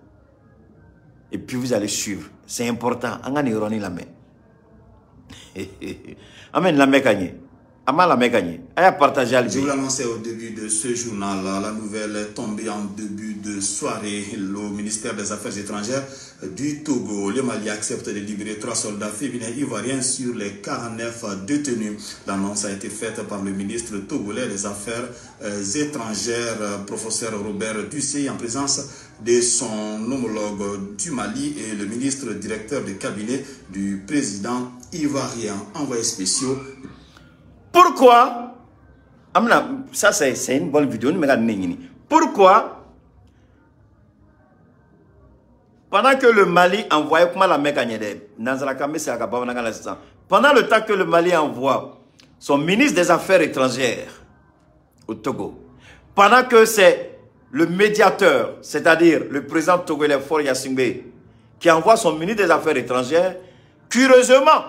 et puis vous allez suivre. C'est important. An ka nin yɔrɔnin lamɛn. An bɛ nin lamɛn ka ɲɛ. Je vous l'annonçais au début de ce journal, la nouvelle est tombée en début de soirée. Le ministère des Affaires étrangères du Togo, le Mali accepte de libérer 3 soldats féminins ivoiriens sur les 49 détenus. L'annonce a été faite par le ministre togolais des Affaires étrangères, professeur Robert Dussey, en présence de son homologue du Mali et le ministre directeur de cabinet du président ivoirien. Envoyés spéciaux. Pourquoi? Ça, c'est une bonne vidéo. Pourquoi? Pendant que le Mali envoyait, pendant le temps que le Mali envoie son ministre des Affaires étrangères au Togo, pendant que c'est le médiateur, c'est-à-dire le président togolais Faure Gnassingbé, qui envoie son ministre des Affaires étrangères, curieusement,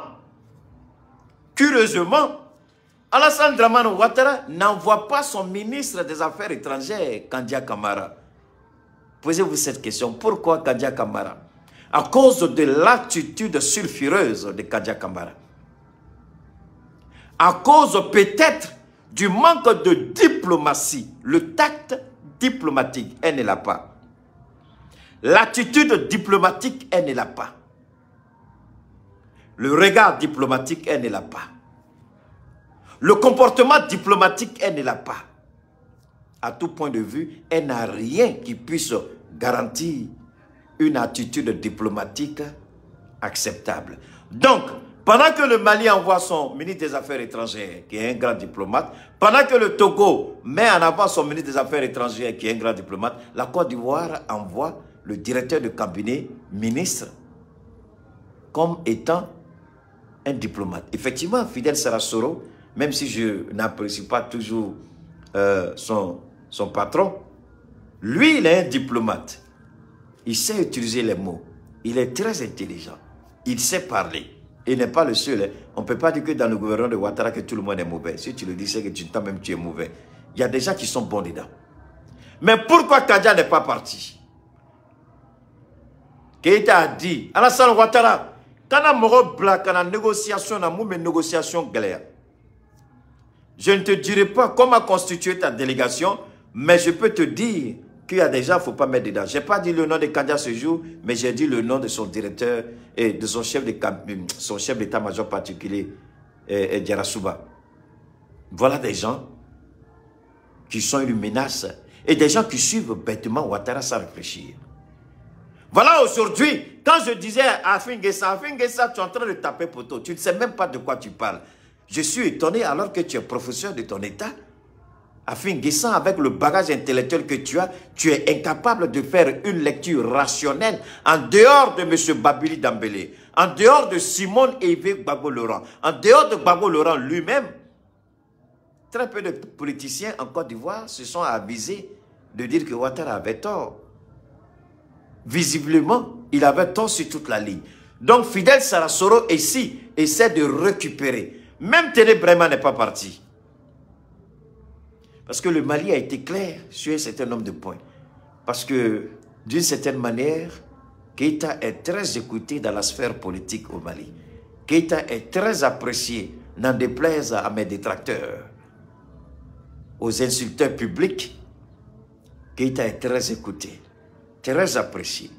Alassane Dramane Ouattara n'envoie pas son ministre des Affaires étrangères, Kandia Camara. Posez-vous cette question. Pourquoi Kandia Camara? À cause de l'attitude sulfureuse de Kandia Camara. À cause peut-être du manque de diplomatie. Le tact diplomatique, elle ne l'a pas. L'attitude diplomatique, elle ne l'a pas. Le regard diplomatique, elle ne l'a pas. Le comportement diplomatique, elle ne l'a pas. À tout point de vue, elle n'a rien qui puisse garantir une attitude diplomatique acceptable. Donc, pendant que le Mali envoie son ministre des Affaires étrangères, qui est un grand diplomate, pendant que le Togo met en avant son ministre des Affaires étrangères, qui est un grand diplomate, la Côte d'Ivoire envoie le directeur de cabinet ministre comme étant un diplomate. Effectivement, Fidel Sarassoro, même si je n'apprécie pas toujours son patron, lui, il est un diplomate. Il sait utiliser les mots. Il est très intelligent. Il sait parler. Il n'est pas le seul. Hein. On ne peut pas dire que dans le gouvernement de Ouattara que tout le monde est mauvais. Si tu le dis, c'est que tu entends même tu es mauvais. Il y a des gens qui sont bons dedans. Mais pourquoi Kandia n'est pas parti? Keïta a dit, Alassane Ouattara, quand on a une négociation, on a une négociation galère. Je ne te dirai pas comment constituer ta délégation, mais je peux te dire qu'il y a des gens qu'il ne faut pas mettre dedans. Je n'ai pas dit le nom de Kandia ce jour, mais j'ai dit le nom de son directeur et de son chef d'état-major particulier, Diarrassouba. Voilà des gens qui sont une menace et des gens qui suivent bêtement Ouattara sans réfléchir. Voilà aujourd'hui, quand je disais à Affi N'Guessan, Affi N'Guessan, tu es en train de taper poteau, tu ne sais même pas de quoi tu parles. Je suis étonné alors que tu es professeur de ton état. Affi N'Guessan, avec le bagage intellectuel que tu as, tu es incapable de faire une lecture rationnelle en dehors de M. Babili Dambélé, en dehors de Simone Ehivet Gbagbo Laurent, en dehors de Gbagbo Laurent lui-même. Très peu de politiciens en Côte d'Ivoire se sont avisés de dire que Ouattara avait tort. Visiblement, il avait tort sur toute la ligne. Donc Fidel Sarassoro ici essaie de récupérer. Même Téné Brema n'est pas parti. Parce que le Mali a été clair sur un certain nombre de points. Parce que, d'une certaine manière, Keïta est très écouté dans la sphère politique au Mali. Keïta est très apprécié, n'en déplaise à mes détracteurs, aux insulteurs publics. Keïta est très écouté, très apprécié.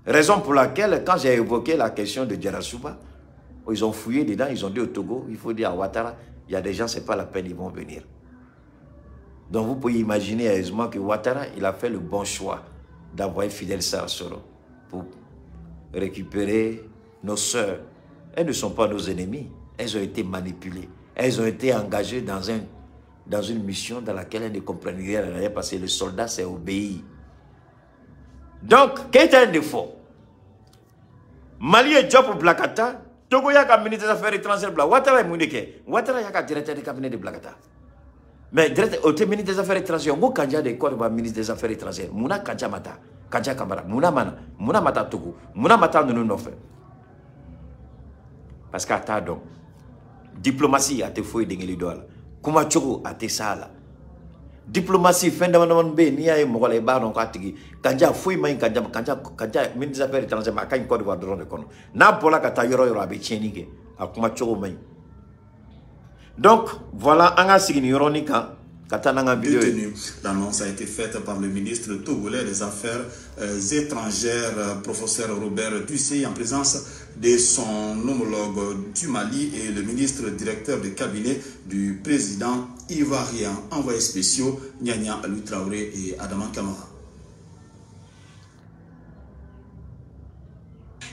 Raison pour laquelle, quand j'ai évoqué la question de Diarrassouba, ils ont fouillé dedans, ils ont dit au Togo, il faut dire à Ouattara, il y a des gens, ce n'est pas la peine, ils vont venir. Donc vous pouvez imaginer aisément que Ouattara, il a fait le bon choix d'envoyer Fidel Sarassoro pour récupérer nos sœurs. Elles ne sont pas nos ennemis, elles ont été manipulées, elles ont été engagées dans une mission dans laquelle elles ne comprennent rien parce que le soldat s'est obéi. Donc, quel est un défaut? Mali est job pour Blakata. Togo yaka ministre des Affaires étrangères bla. Ouattara est mouneke. Ouattara yaka directeur de cabinet de Blakata. Mais directeur au ministre des Affaires étrangères, on Kandia de quoi va ministre des Affaires étrangères. Mouna Kandia mata, Kandia Camara, Mouna mana, Mouna mata Togo, Mouna mata nunu nofe. Parce qu'à donc diplomatie a te foyi dengeli do la. Kuma chogo a te sala. Diplomatie fin de man be ni ay mɔgɔ la i b'a dɔn k'a tigi Kandia foyi ma ɲi Kandia Kandia Kandia ministre des Affaires étrangères ma a ka ɲi Côte d'Ivoire dɔrɔn de kɔnɔ n'a bɔra ka taa yɔrɔ yɔrɔ a bɛ tiɲɛni kɛ a kuma cogo ma ɲi. Donc voilà an ka sigi nin yɔrɔnin kan ka taa n'an ka vidéo ye. L'annonce a été faite par le ministre togolais des Affaires étrangères, professeur Robert Dussey, en présence de son homologue du Mali et le ministre directeur de cabinet du président ivoirien, envoyés spéciaux Nyanya Alou Traoré et Adama Kamara.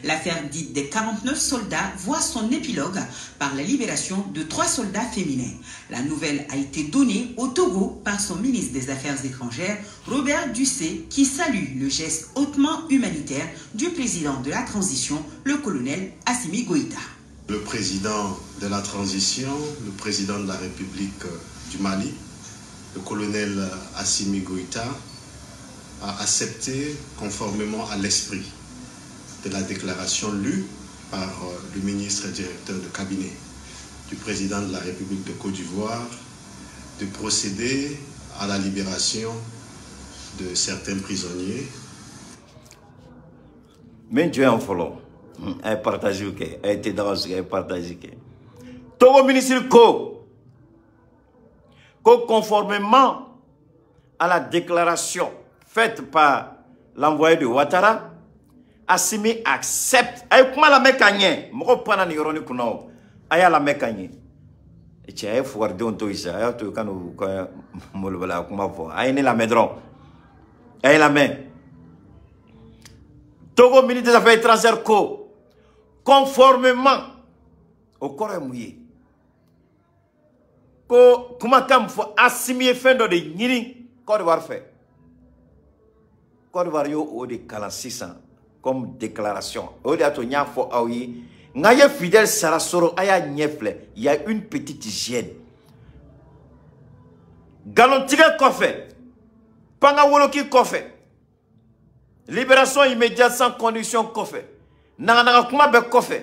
L'affaire dite des 49 soldats voit son épilogue par la libération de 3 soldats féminins. La nouvelle a été donnée au Togo par son ministre des Affaires étrangères, Robert Dussey, qui salue le geste hautement humanitaire du président de la transition, le colonel Assimi Goïta. Le président de la transition, le président de la République du Mali, le colonel Assimi Goïta, a accepté, conformément à l'esprit de la déclaration lue par le ministre directeur de cabinet du président de la République de Côte d'Ivoire, de procéder à la libération de certains prisonniers. Mais Dieu en follow. Elle partage ok, elle était dans ce qu'elle partage ok. Togo ministre ko conformément à la déclaration faite par l'envoyé de Ouattara, Assimi accepte. Aye kuma la mɛ ka ɲɛ. Mɔgɔ panna nin yɔrɔnin kunna o. A y'a lamɛn ka ɲɛ. Cɛ a ye fugaridenw to yen sa. A y'a to yen ka n'u ka molobaliya kuma fɔ. A ye ne lamɛn dɔrɔn. A ye lamɛn. Togo ministre des Affaires étrangères ko conformément o kɔrɔ ye mun ye? Ko kumakan min fɔ Assimi ye fɛn dɔ de ɲini Côte d'Ivoire fɛ. Côte d'Ivoire y'o o de kalan sisan comme déclaration. O de y'a to n y'a fɔ aw ye n ye Fidèle Sarasoro a y'a ɲɛ filɛ, il y a une petite gêne. Nkalontigɛ kɔfɛ, pangawoloki kɔfɛ, libération immédiate sans condition kɔfɛ, naganaga kuma bɛɛ kɔfɛ,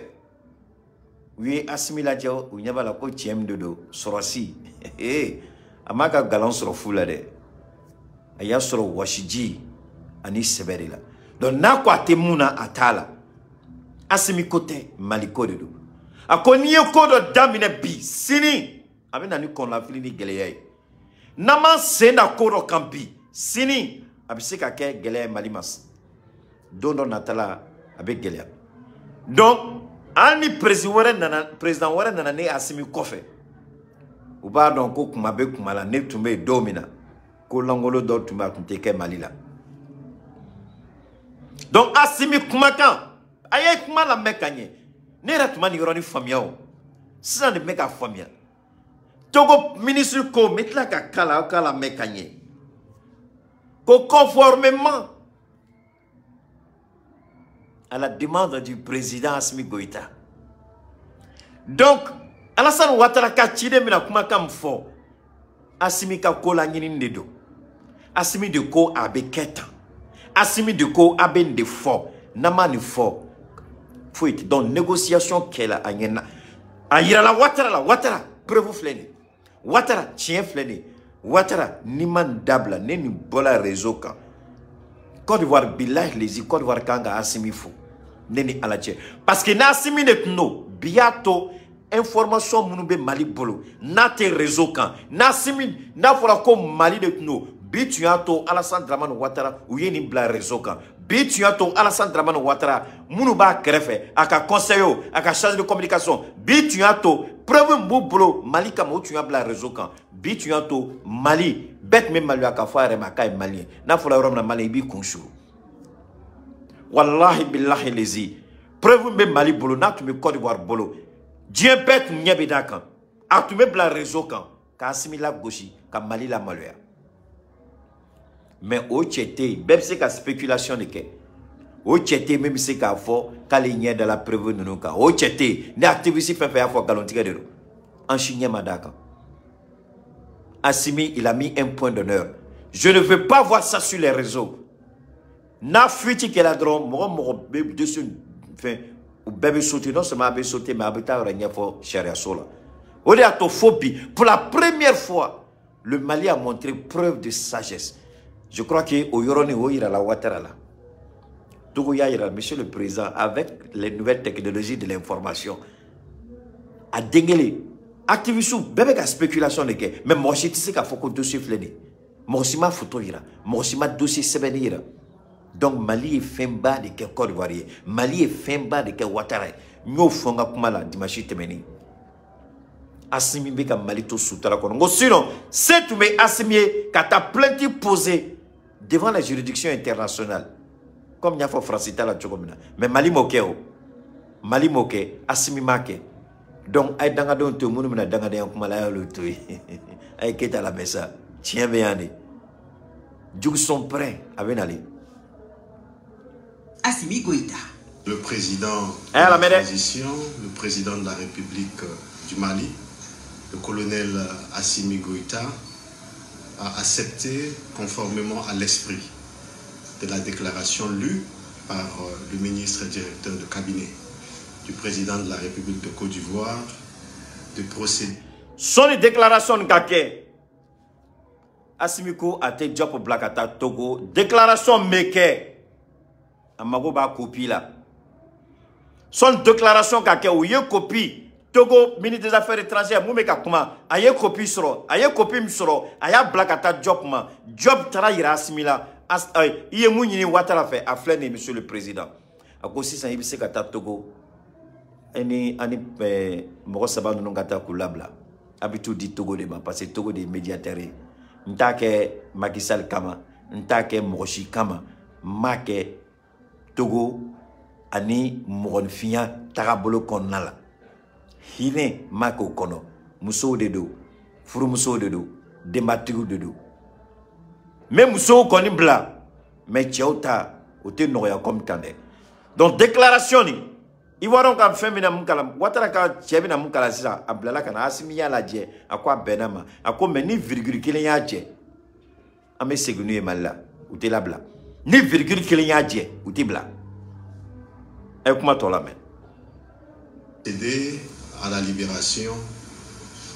u ye Assimi lajɛ, u ɲɛ b'a la ko tiɲɛ min de don sɔrɔsi. A m'a ka galon sɔrɔ fu la dɛ, a y'a sɔrɔ wɔsiji ani sɛbɛ de la. Donc n'a ko a tɛ mun na, a t'a la. Assimi ko tɛ, Mali ko de don. A ko n'i ye ko dɔ daminɛ bi, sini a bɛ na ni kɔnɔnafili ni gɛlɛya ye. N'an m'an sen da ko dɔ kan bi, sini a bɛ se ka kɛ gɛlɛya ye Mali ma. Don dɔ natala a bɛ gɛlɛya. Donc hali ni président wɛrɛ nana ne Assimi kɔfɛ, u b'a dɔn ko kuma bɛ kuma la. Ne tun bɛ yen don min na, ko lankolon dɔ tun bɛ, a tun tɛ kɛ Mali la. Donc Assimi kumakan, a ye kuma lamɛn ka ɲɛ. Ne yɛrɛ tun ma nin yɔrɔnin faamuya o. Sisan de bɛ k'a faamuya. Togo ministre ko, n bɛ tila ka k'a la, aw k'a lamɛn ka ɲɛ. Ko conformément à la demande du président Assimi Goïta. Donc Alassane Ouattara ka ciden bɛna kumakan min fɔ, Assimi ka ko laɲinini de don. Assimi de ko a bɛ kɛ tan. Assimi de ko a bɛ nin de fɔ, n'an ma nin fɔ foyi tɛ. Donc négociation kɛla a ɲɛna, a yirala Ouattara la. Ouattara preuve filɛ nin ye, Ouattara tiɲɛ filɛ nin ye, Ouattara n'i ma nin dabila, ne nin bɔla réseau kan. Côte d'Ivoire bilahi lezi, Côte d'Ivoire kan ka Assimi fo ne ni Ala cɛ, parce que n'Assimi de tun don bi, y'a to information minnu bɛ Mali bolo n'a tɛ réseau kan, n'Assimi n'a fɔra ko Mali de tun don bi, tun y'a to Alassane Dramane Ouattara u ye nin bila réseau kan. Bi tun y'a to Alassane Dramane Ouattara minnu b'a kɛrɛfɛ, a ka conseiller o, a ka chargé de communication, bi tun y'a to preuve min b'u bolo Mali kama, o tun y'a bila réseau kan. Bi tun y'a to Mali bɛɛ tun bɛ maloya k'a fɔ a yɛrɛ ma k'a ye Malien. N'a fɔra yɔrɔ min na Malien, i b'i kun suru. Walahi bilahi lezi, preuve min bɛ Mali bolo n'a tun bɛ Côte d'Ivoire bolo, diɲɛ bɛɛ tun ɲɛ bɛ d'a kan, a tun bɛ bila réseau kan k'a Assimi lagosi ka Mali lamaloya. Mais o cɛ tɛ yen, bɛɛ bɛ se ka spéculation de kɛ. O cɛ tɛ yen min bɛ se k'a fɔ k'ale ɲɛ dala preuve ninnu kan. O cɛ tɛ yen. Ni activiste fɛn fɛn y'a fɔ, nkalontigɛ de don. An si ɲɛ ma d'a kan. Assimi, il a mis un point d'honneur. Je ne veux pas voir ça sur les réseaux. N'a fuite kɛla dɔrɔn, mɔgɔ mɔgɔ bɛ dessus fɛn, u bɛɛ bɛ sauter. Non seulement a bɛ sauter, mais a bɛ taa yɔrɔ ɲɛfɔ sariyaso la. O de y'a to fo bi, pour la première fois, le Mali a montré preuve de sagesse. Je crois que au yɔrɔnin o yirala Ouattara la. Togo y'a yira, monsieur le président, avec les nouvelles technologies de l'information, a dengele Activiste bɛɛ bɛ ka spéculation de kɛ, mais mɔgɔ si tɛ se k'a fɔ ko dossier filɛ nin ye. Mɔgɔ si ma photo yira, mɔgɔ si ma dossier sɛbɛnni yira. Donc Mali ye fɛnba de kɛ Côte d'Ivoire ye, Mali ye fɛnba de kɛ Ouattara ye. N y'o fɔ n ka kuma la dimanche tɛmɛnen. Assimi bɛ ka Mali to sutara kɔnɔ. N ko sinon se tun bɛ Assimi ye ka taa plainte poser devant la juridiction internationale, comme n y'a fɔ Faransi ta la cogo min na. Mais Mali m'o kɛ o, Mali m'o kɛ, Assimi m'a kɛ. Donc a ye dangadenw to yen, minnu bɛna dangadenya kuma la, a y'olu to yen. A ye Keyita lamɛn sa, tiɲɛ bɛ yan de. Juguson pɛrɛn a bɛ nalen. Assimi Goïta. Le président de la transition, le président de la République du Mali, le colonel Assimi Goïta, a accepté, conformément à l'esprit de la déclaration lue par le ministre directeur de cabinet du président de la République de Côte d'Ivoire, de procéder. Son déclaration ka kɛ, Assimi ko a tɛ Diop bila ka taa Togo. Déclaration bɛ kɛ, a mago b'a copie la. Son déclaration ka kɛ, u ye copie Togo ministre des Affaires étrangères mun bɛ ka kuma, a ye copie sɔrɔ, a ye copie min sɔrɔ, a y'a bila ka taa Diop ma. Diop taara yira Assimi la, i ye mun ɲini Ouattara fɛ, a filɛ nin ye, monsieur le président. A ko sisan i bɛ se ka taa Togo, e ni ani mɔgɔ saba ninnu ka taa k'u labila. A bɛ t'u di Togo de ma, parce que Togo de ye médiateur ye. N t'a kɛ Macky Sall kama, n t'a kɛ mɔgɔ si kama, n m'a kɛ Togo ani mɔgɔninfinya tagabolo kɔnɔna la. Hinɛ m'a k'o kɔnɔ. Musow de don, furumusow de don, denbatigiw de don. N bɛ musow kɔni bila, mais cɛw ta o tɛ nɔgɔya comme tan dɛ. Donc déclaration nin, Ivoirien ka fɛn bɛna mun kalan, Ouattara ka cɛ bɛna mun kalan sisan, a bilala ka na Assimi y'a lajɛ, a ko a bɛnna ma, a ko mais ni virgule kelen y'a jɛ, an bɛ segin n'u ye Mali la, u tɛ labila. Ni virgule kelen y'a jɛ, u tɛ bila. A ye kuma tɔ lamɛn. Aider à la libération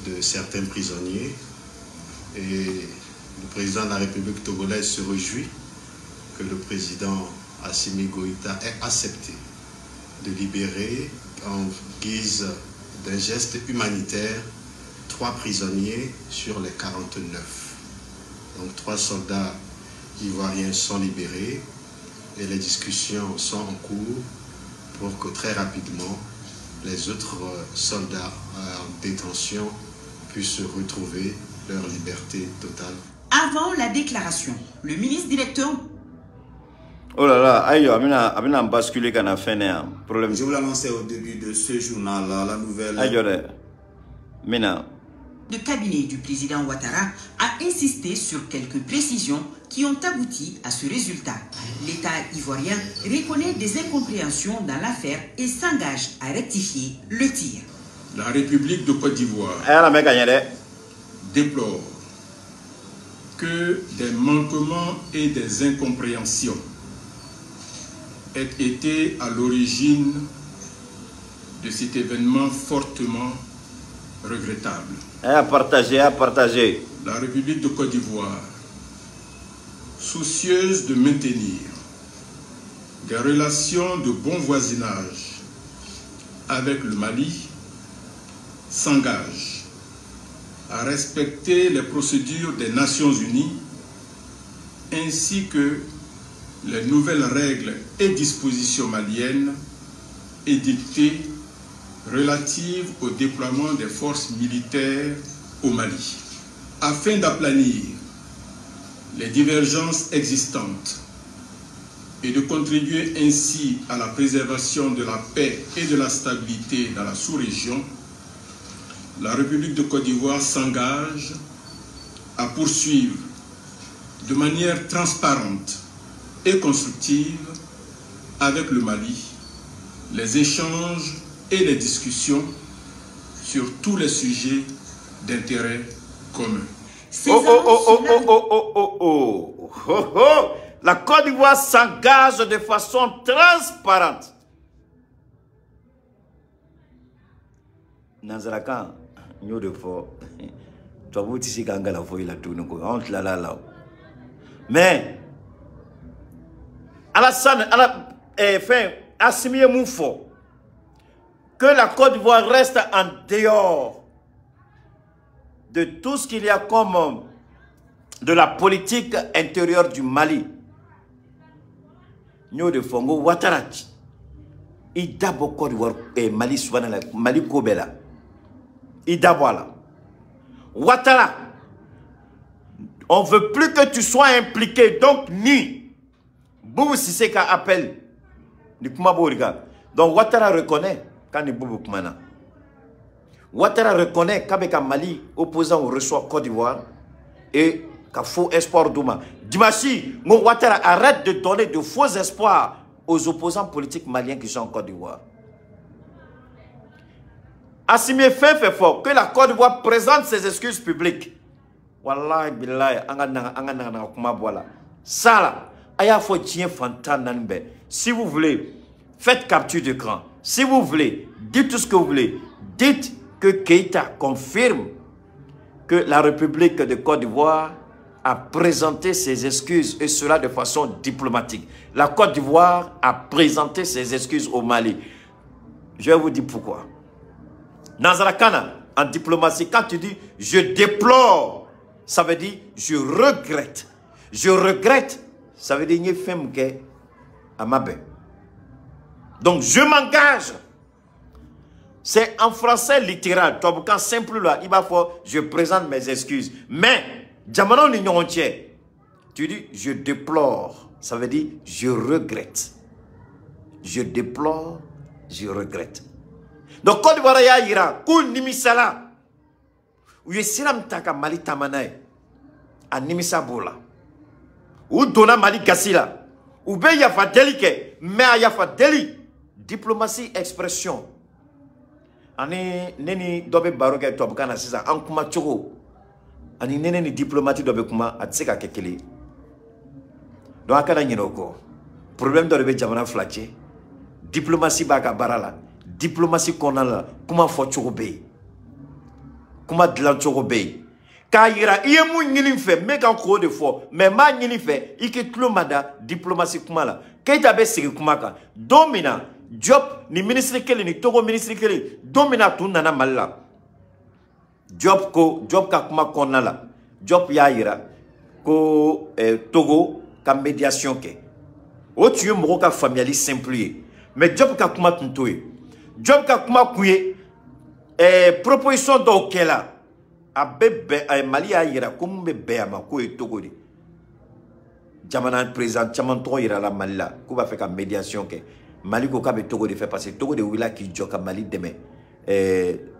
de certains prisonniers, et le président de la République togolaise se réjouit que le président Assimi Goïta ait accepté de libérer, en guise d'un geste humanitaire, 3 prisonniers sur les 49. Donc 3 soldats ivoiriens sont libérés et les discussions sont en cours pour que très rapidement les autres soldats en détention puissent retrouver leur liberté totale. Avant la déclaration, le ministre directeur... Oh là là, aïe, amina basculer quand on a fait un problème. Je vous l'annonçais au début de ce journal, la nouvelle... Aïe, Mina. Le cabinet du président Ouattara a insisté sur quelques précisions qui ont abouti à ce résultat. L'État ivoirien reconnaît des incompréhensions dans l'affaire et s'engage à rectifier le tir. La République de Côte d'Ivoire déplore que des manquements et des incompréhensions aient été à l'origine de cet événement fortement regrettable. À partager, à partager. La République de Côte d'Ivoire, soucieuse de maintenir des relations de bon voisinage avec le Mali, s'engage à respecter les procédures des Nations Unies ainsi que les nouvelles règles et dispositions maliennes édictées relatives au déploiement des forces militaires au Mali, afin d'aplanir les divergences existantes et de contribuer ainsi à la préservation de la paix et de la stabilité dans la sous-région. La République de Côte d'Ivoire s'engage à poursuivre de manière transparente et constructive avec le Mali les échanges et les discussions sur tous les sujets d'intérêt commun. Oh, oh, oh, oh, oh, oh, oh, oh, oh, oh. La Côte d'Ivoire s'engage de façon transparente. Nanzarakan, y'o de fɔ, tubabuw tɛ se k'an kalan foyi la tuguni ko anw tilala la. Mais Alassane, ala, fɛn, Assimi ye mun fɔ? Que la Côte d'Ivoire reste en dehors de tout ce qu'il y a comme de la politique intérieure du Mali. Nous de Fongo Ouattara, il d'abord Côte d'Ivoire et Mali souvent Mali Kobela. Il d'abord là. Ouattara, on veut plus que tu sois impliqué, donc ni Boubou Cissé ka appel ni kuma boriga. Donc Ouattara reconnaît quand ni Boubou kumana. Ouattara reconnaît qu'avec un Mali opposant reçoit Côte d'Ivoire et qu'à faux espoir d'Ouma. Dimashi, Ouattara arrête de donner de faux espoirs aux opposants politiques maliens qui sont en Côte d'Ivoire. Assimi fait fort que la Côte d'Ivoire présente ses excuses publiques. Wallahi billahi, anga kuma boila. Ça là, aya fo tien fantan nanbe. Si vous voulez, faites capture d'écran. Si vous voulez, dites tout ce que vous voulez. Dites que Keïta confirme que la République de Côte d'Ivoire a présenté ses excuses, et cela de façon diplomatique. La Côte d'Ivoire a présenté ses excuses au Mali. Je vais vous dire pourquoi. Nazarakana, en diplomatie, quand tu dis « je déplore », ça veut dire « je regrette ». Je regrette, ça veut dire « n'y à ma baie ». Donc, je m'engage. C'est en français littéral. Toi, quand simple là, il va falloir « je présente mes excuses ». Mais, jamana ni ɲɔgɔn cɛ, tu dis « je déplore ». Ça veut dire « je regrette ». Je déplore, je regrette. Donc, Côte d'Ivoire y'a yira k'u nimisala, u ye sira min ta ka Mali taama n'a ye, a nimisa b'o la. U donna Mali gasi la, u bɛ yafa deli kɛ, mais a yafa deli diplomatie expression. Ani ne ni dɔ bɛ baro kɛ tubabukan na sisan, an kuma cogo ani ne ni diplomate dɔ bɛ kuma, a tɛ se ka kɛ kelen ye. Donc a kana ɲinɛ o kɔ. Problème dɔ de bɛ jamana fila cɛ. Diplomatie b'a ka baara la. Diplomatie kɔnɔna la, kuma fɔ cogo bɛ yen, kuma dilan cogo bɛ yen. K'a yira i ye mun ɲini n fɛ, n bɛ kan k'o de fɔ, mais n b'a ɲini fɛ i k'i tulo mada diplomatie kuma la. Keïta bɛ sigi kuma kan don min na, Diop ni ministre kelen ni Togo ministre kelen, don min na a tun nana Mali la, Diop ko, Diop ka kuma kɔnɔna la, Diop y'a yira ko Togo ka médiation kɛ. O tun ye mɔgɔw ka faamuyali simple ye, mais Diop ka kuma tun t'o ye. Diop ka kuma kun ye proposition dɔw kɛla, a bɛ bɛn, Mali y'a yira ko mun bɛ bɛn a ma k'o ye Togo de. Jamana président caman tɔgɔ yirala Mali la k'u b'a fɛ ka médiation kɛ. Mali ko k'a bɛ Togo de fɛ parce que Togo de wulila k'i jɔ ka Mali dɛmɛ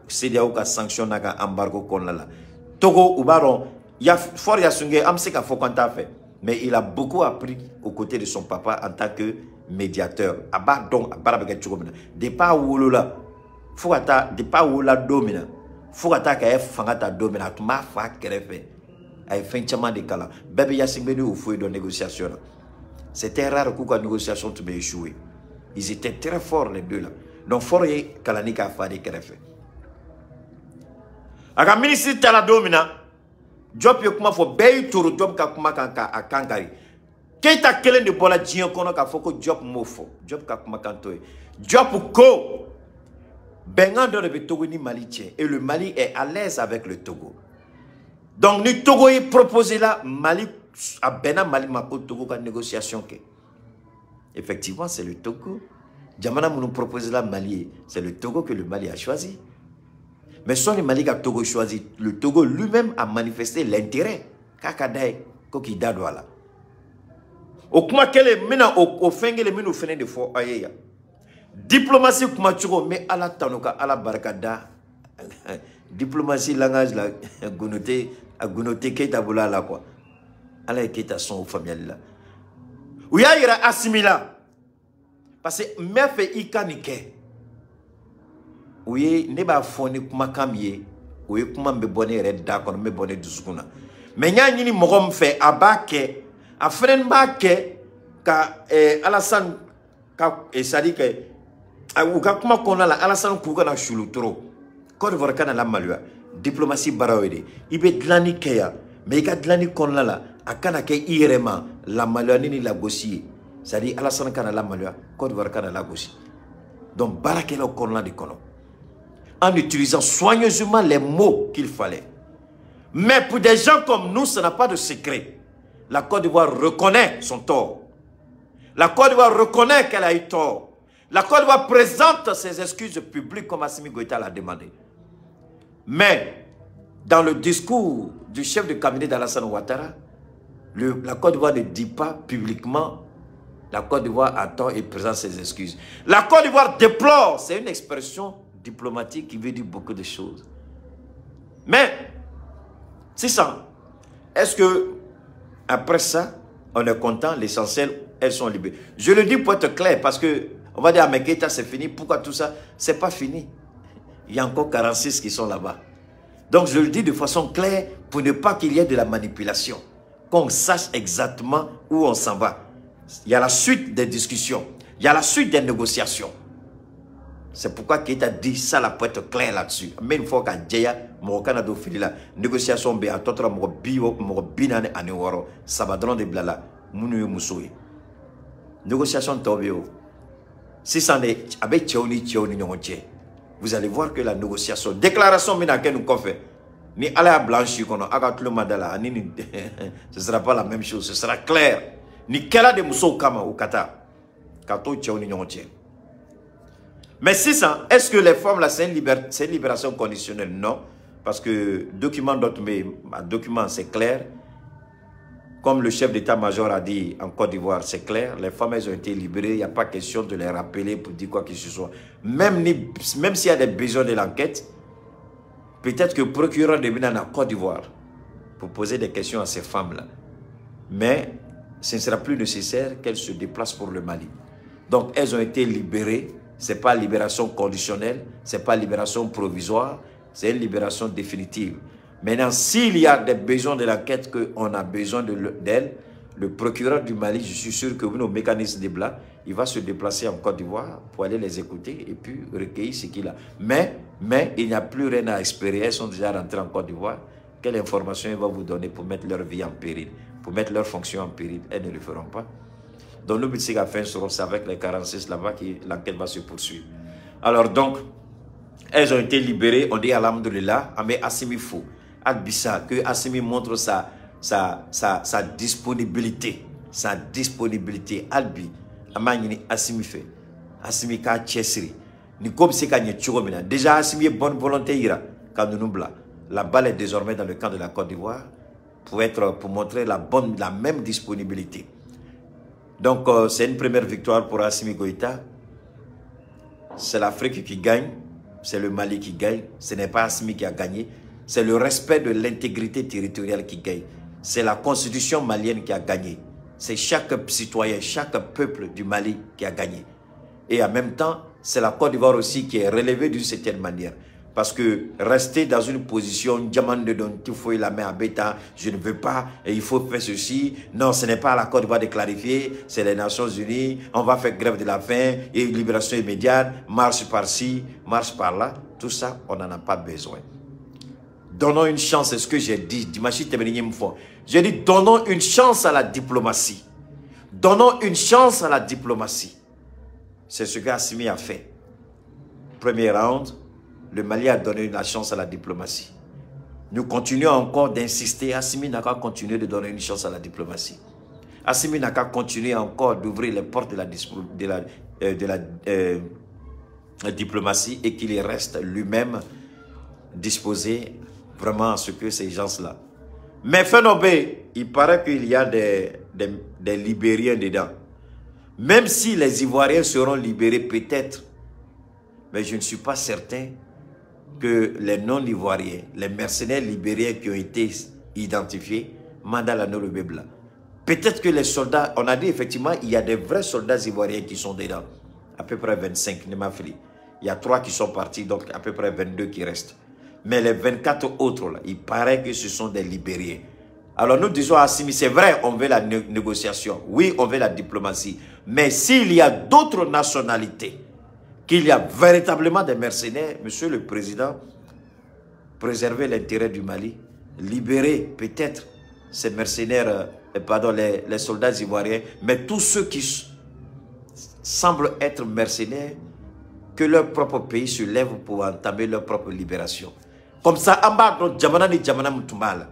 CEDEAO ka sanction n'a ka embargo kɔnɔna la. Togo u b'a dɔn ya Faure Gnassingbé, an bɛ se k'a fɔ k'an t'a fɛ, mais il a beaucoup appris aux côtés de son papa en tant que médiateur. A b'a dɔn a baara bɛ kɛ cogo min na depuis a wolola fo ka taa, depuis a wolola don min na fo ka taa k'a ye fanga ta don min na, a tun b'a fa kɛrɛfɛ. A ye fɛn caman de kalan. Bɛɛ bɛ Gnassingbé ni Houphouët dɔn négociation na. C'était rare k'u ka négociation tun bɛ échouer. Ils étaient très forts les deux là. Donc Faure ye kalanni k'a fa de kɛrɛfɛ. A ka ministre taara don min na, Diop ye kuma fɔ, bɛɛ y'i toro Diop ka kuma kan k'a kan kari. Keïta kelen de bɔra diɲɛ kɔnɔ k'a fɔ ko Diop m'o fɔ. Diop ka kumakan t'o ye. Diop ko bɛnkan dɔ de bɛ Togo ni Mali cɛ, et le Mali est à l'aise avec le Togo. Donc ni Togo ye proposé la, Mali a bɛnna Mali ma ko Togo ka négociation kɛ. Effectivement, c'est le Togo. Jamana minnu proposé la Mali, c'est le Togo que le Mali a choisi. Mais sans le Mali ka Togo choisi, le Togo lui-même a manifesté l'intérêt. K'a ka d'a ye ko k'i da don a la. O kuma kelen n bɛna o fɛn kelen n bɛn'o fɛnɛ de fɔ aw ye yan. Diplomatie kuma cogo, n bɛ Ala tanu ka Ala barika da. Diplomatie langage la, gundo tɛ, a gundo tɛ Keïta bolo a la quoi. Ala ye Keïta sɔn o faamuyali la. U y'a yira Assimi la, parce que n b'a fɛ i ka nin kɛ. O ye ne b'a fɔ ni kumakan min ye, o ye kuma min bɛ bɔ ne yɛrɛ da kɔnɔ, min bɛ bɔ ne dusukun na. Mais n y'a ɲini mɔgɔ min fɛ, a b'a kɛ, a fɛnɛ b'a kɛ ka Alassane ka, c'est à dire que u ka kuma kɔnɔna la, Alassane k'u kana sulu trop. Côte d'Ivoire kana lamaloya. Diplomatie baara y'o de. I bɛ dilanni kɛ yan, mais i ka dilanni kɔnɔna la, a kana kɛ i yɛrɛ ma lamaloyani ni lagosi ye. C'est à dire Alassane kana lamaloya, Côte d'Ivoire kana lagosi. Donc baarakɛlaw kɔnɔna de kɔnɔ, en utilisant soigneusement les mots qu'il fallait. Mais pour des gens comme nous, ça n'a pas de secret. La Côte d'Ivoire reconnaît son tort. La Côte d'Ivoire reconnaît qu'elle a eu tort. La Côte d'Ivoire présente ses excuses publiques comme Assimi Goïta l'a demandé. Mais dans le discours du chef de cabinet d'Alassane Ouattara, la Côte d'Ivoire ne dit pas publiquement la Côte d'Ivoire a tort et présente ses excuses. La Côte d'Ivoire déplore. C'est une expression diplomatique qui veut dire beaucoup de choses. Mais, c'est ça. Est-ce que, après ça, on est content, l'essentiel, elles sont libérées? Je le dis pour être clair, parce que on va dire, ah, mais Keïta, c'est fini. Pourquoi tout ça? C'est pas fini. Il y a encore 46 qui sont là-bas. Donc, je le dis de façon claire pour ne pas qu'il y ait de la manipulation. Qu'on sache exactement où on s'en va. Il y a la suite des discussions. Il y a la suite des négociations. C'est pourquoi Keïta dit ça là pour être clair là-dessus. Mais une fois qu'à Djeya, Morokana do fili la négociation be a totra mɔgɔ bi mɔgɔ 46 saba dɔrɔn de bila la minnu ye muso ye. Négociation tɔ bɛ yen o. Sisan de a bɛ cɛw ni cɛw ni ɲɔgɔn cɛ. Vous allez voir que la négociation, déclaration min na kɛ nin kɔfɛ, ni Ala y'a bila an si kɔnɔ, a ka tulo ma da la, ani nin ce sera pas la même chose, ce sera clair. Ni kɛla de musow kama u ka taa ka to cɛw ni ɲɔgɔn cɛ. Mais sisan, est-ce que les femmes là, c'est une libération conditionnelle? Non, parce que document d'autres, mais document c'est clair. Comme le chef d'état-major a dit en Côte d'Ivoire, c'est clair, les femmes, elles ont été libérées, il n'y a pas question de les rappeler pour dire quoi que ce soit. Même s'il y a des besoins de l'enquête, peut-être que le procureur de Bénin en Côte d'Ivoire pour poser des questions à ces femmes-là. Mais ce ne sera plus nécessaire qu'elles se déplacent pour le Mali. Donc, elles ont été libérées. Ce n'est pas libération conditionnelle, ce n'est pas libération provisoire, c'est une libération définitive. Maintenant, s'il y a des besoins de l'enquête qu'on a besoin d'elle, le procureur du Mali, je suis sûr que nos mécanismes de blanc, il va se déplacer en Côte d'Ivoire pour aller les écouter et puis recueillir ce qu'il a. Mais il n'y a plus rien à espérer. Elles sont déjà rentrées en Côte d'Ivoire. Quelle information il va vous donner pour mettre leur vie en péril, pour mettre leur fonction en péril? Elles ne le feront pas. Donc, nous, c'est avec les 46 là-bas que l'enquête va se poursuivre. Alors donc, elles ont été libérées. On dit alhamdoulilah, mais Assimi fou. Adbissa, que Assimi montre sa disponibilité. Sa disponibilité. Albi, Amani Assimi fait. Assimi ka tchesri. Ni comme c'est gagné tchouomina. Déjà, Assimi est bonne volonté, ira. Quand nous nous bla. La balle est désormais dans le camp de la Côte d'Ivoire pour montrer la même disponibilité. Donc, c'est une première victoire pour Assimi Goïta. C'est l'Afrique qui gagne, c'est le Mali qui gagne. Ce n'est pas Assimi qui a gagné. C'est le respect de l'intégrité territoriale qui gagne. C'est la constitution malienne qui a gagné. C'est chaque citoyen, chaque peuple du Mali qui a gagné. Et en même temps, c'est la Côte d'Ivoire aussi qui est relevée d'une certaine manière. Parce que rester dans une position, diamant de don, tu fouilles la main à bêta, je ne veux pas, et il faut faire ceci. Non, ce n'est pas à la Côte d'Ivoire de clarifier, c'est les Nations Unies, on va faire grève de la faim, et libération immédiate, marche par-ci, marche par-là. Tout ça, on n'en a pas besoin. Donnons une chance, c'est ce que j'ai dit. J'ai dit, donnons une chance à la diplomatie. Donnons une chance à la diplomatie. C'est ce qu'Assimi a fait. Premier round, le Mali a donné une chance à la diplomatie. Nous continuons encore d'insister. Assimi n'a qu'à continuer de donner une chance à la diplomatie. Assimi n'a qu'à continuer encore d'ouvrir les portes de la diplomatie et qu'il reste lui-même disposé vraiment à ce que ces gens-là. Mais Fenobé, il paraît qu'il y a des Libériens dedans. Même si les Ivoiriens seront libérés peut-être, mais je ne suis pas certain que les non-Ivoiriens, les mercenaires libériens qui ont été identifiés, Mandala Bebla. Peut-être que les soldats, on a dit effectivement, il y a des vrais soldats ivoiriens qui sont dedans. À peu près 25, Nemafli. Il y a 3 qui sont partis, donc à peu près 22 qui restent. Mais les 24 autres, là, il paraît que ce sont des Libériens. Alors nous disons à Assimi, c'est vrai, on veut la négociation. Oui, on veut la diplomatie. Mais s'il y a d'autres nationalités, qu'il y a véritablement des mercenaires, monsieur le Président, préservez l'intérêt du Mali, libérez peut-être ces mercenaires, pardon, les soldats ivoiriens, mais tous ceux qui semblent être mercenaires, que leur propre pays se lève pour entamer leur propre libération. Comme ça an b'a dɔn jamana ni jamana min tun b'a la.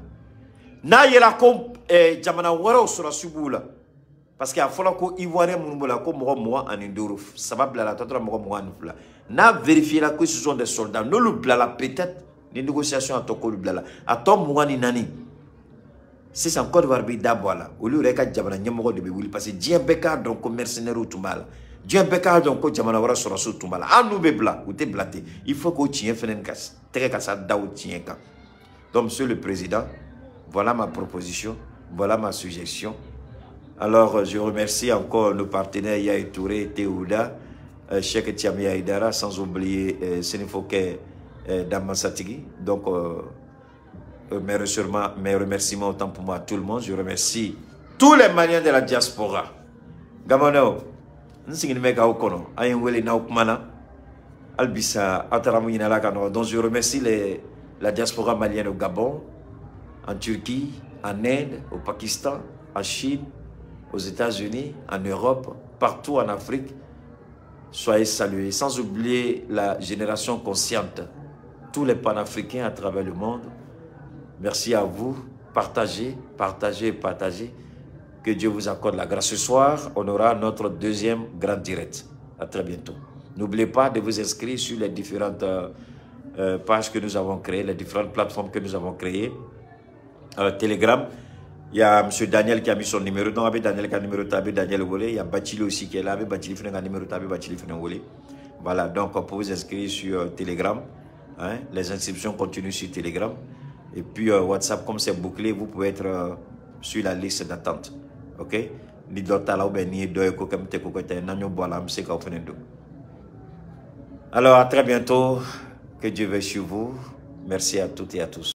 N'a yera ko jamana wɛrɛw sɔrɔsiw b'u la, parce que a fɔra ko Ivoirien minnu b'o la ko mɔgɔ 25, 3 bilala, a tɔ tora mɔgɔ 22. N'a vérifié la que ce sont des soldats, n'olu bilala, peut-être ni négociation a tɔ k'olu bilala, a tɔ 24. Sisan Côte d'Ivoire b'i da bɔ a la, olu yɛrɛ ka jamana ɲɛmɔgɔ de bɛ wuli, parce que diɲɛ bɛɛ k'a dɔn ko mercenaires tun b'a la, diɲɛ bɛɛ k'a dɔn ko jamana wɛrɛ sɔrɔsiw tun b'a la. An n'u bɛ bila, u tɛ bila ten. Il faut k'o tiɲɛ fɛnɛ ka tɛgɛ ka sa da o tiɲɛ kan. Donc monsieur le président, voilà ma proposition, voilà ma suggestion. Alors je remercie encore nos partenaires Yaye Touré, Théouda, Cheikh Thiam Yaïdara, sans oublier Sénéfoké Damansatigi. Donc mes remerciements autant pour moi à tout le monde. Je remercie tous les Maliens de la diaspora. Gamono, donc je remercie la diaspora malienne au Gabon, en Turquie, en Inde, au Pakistan, en Chine, aux États-Unis, en Europe, partout en Afrique. Soyez salués. Sans oublier la génération consciente, tous les panafricains à travers le monde. Merci à vous. Partagez, partagez, partagez. Que Dieu vous accorde la grâce. Ce soir, on aura notre deuxième grand direct. À très bientôt. N'oubliez pas de vous inscrire sur les différentes pages que nous avons créées, les différentes plateformes que nous avons créées. Telegram, il y a M. Daniel qui a mis son numéro. Donc, avec Daniel qui a numéro, avec Daniel Wolé. Il y a Bachili aussi qui est là. Avec Bachili qui a numéro, avec Bachili Wolé. Voilà, donc on peut vous inscrire sur Telegram. Hein? Les inscriptions continuent sur Telegram. Et puis WhatsApp, comme c'est bouclé, vous pouvez être sur la liste d'attente. Ok? Ni dotala ou ben ni doyoko comme te kokote nanyo boala mseka ofenendo. Alors à très bientôt. Que Dieu veille sur vous. Merci à toutes et à tous.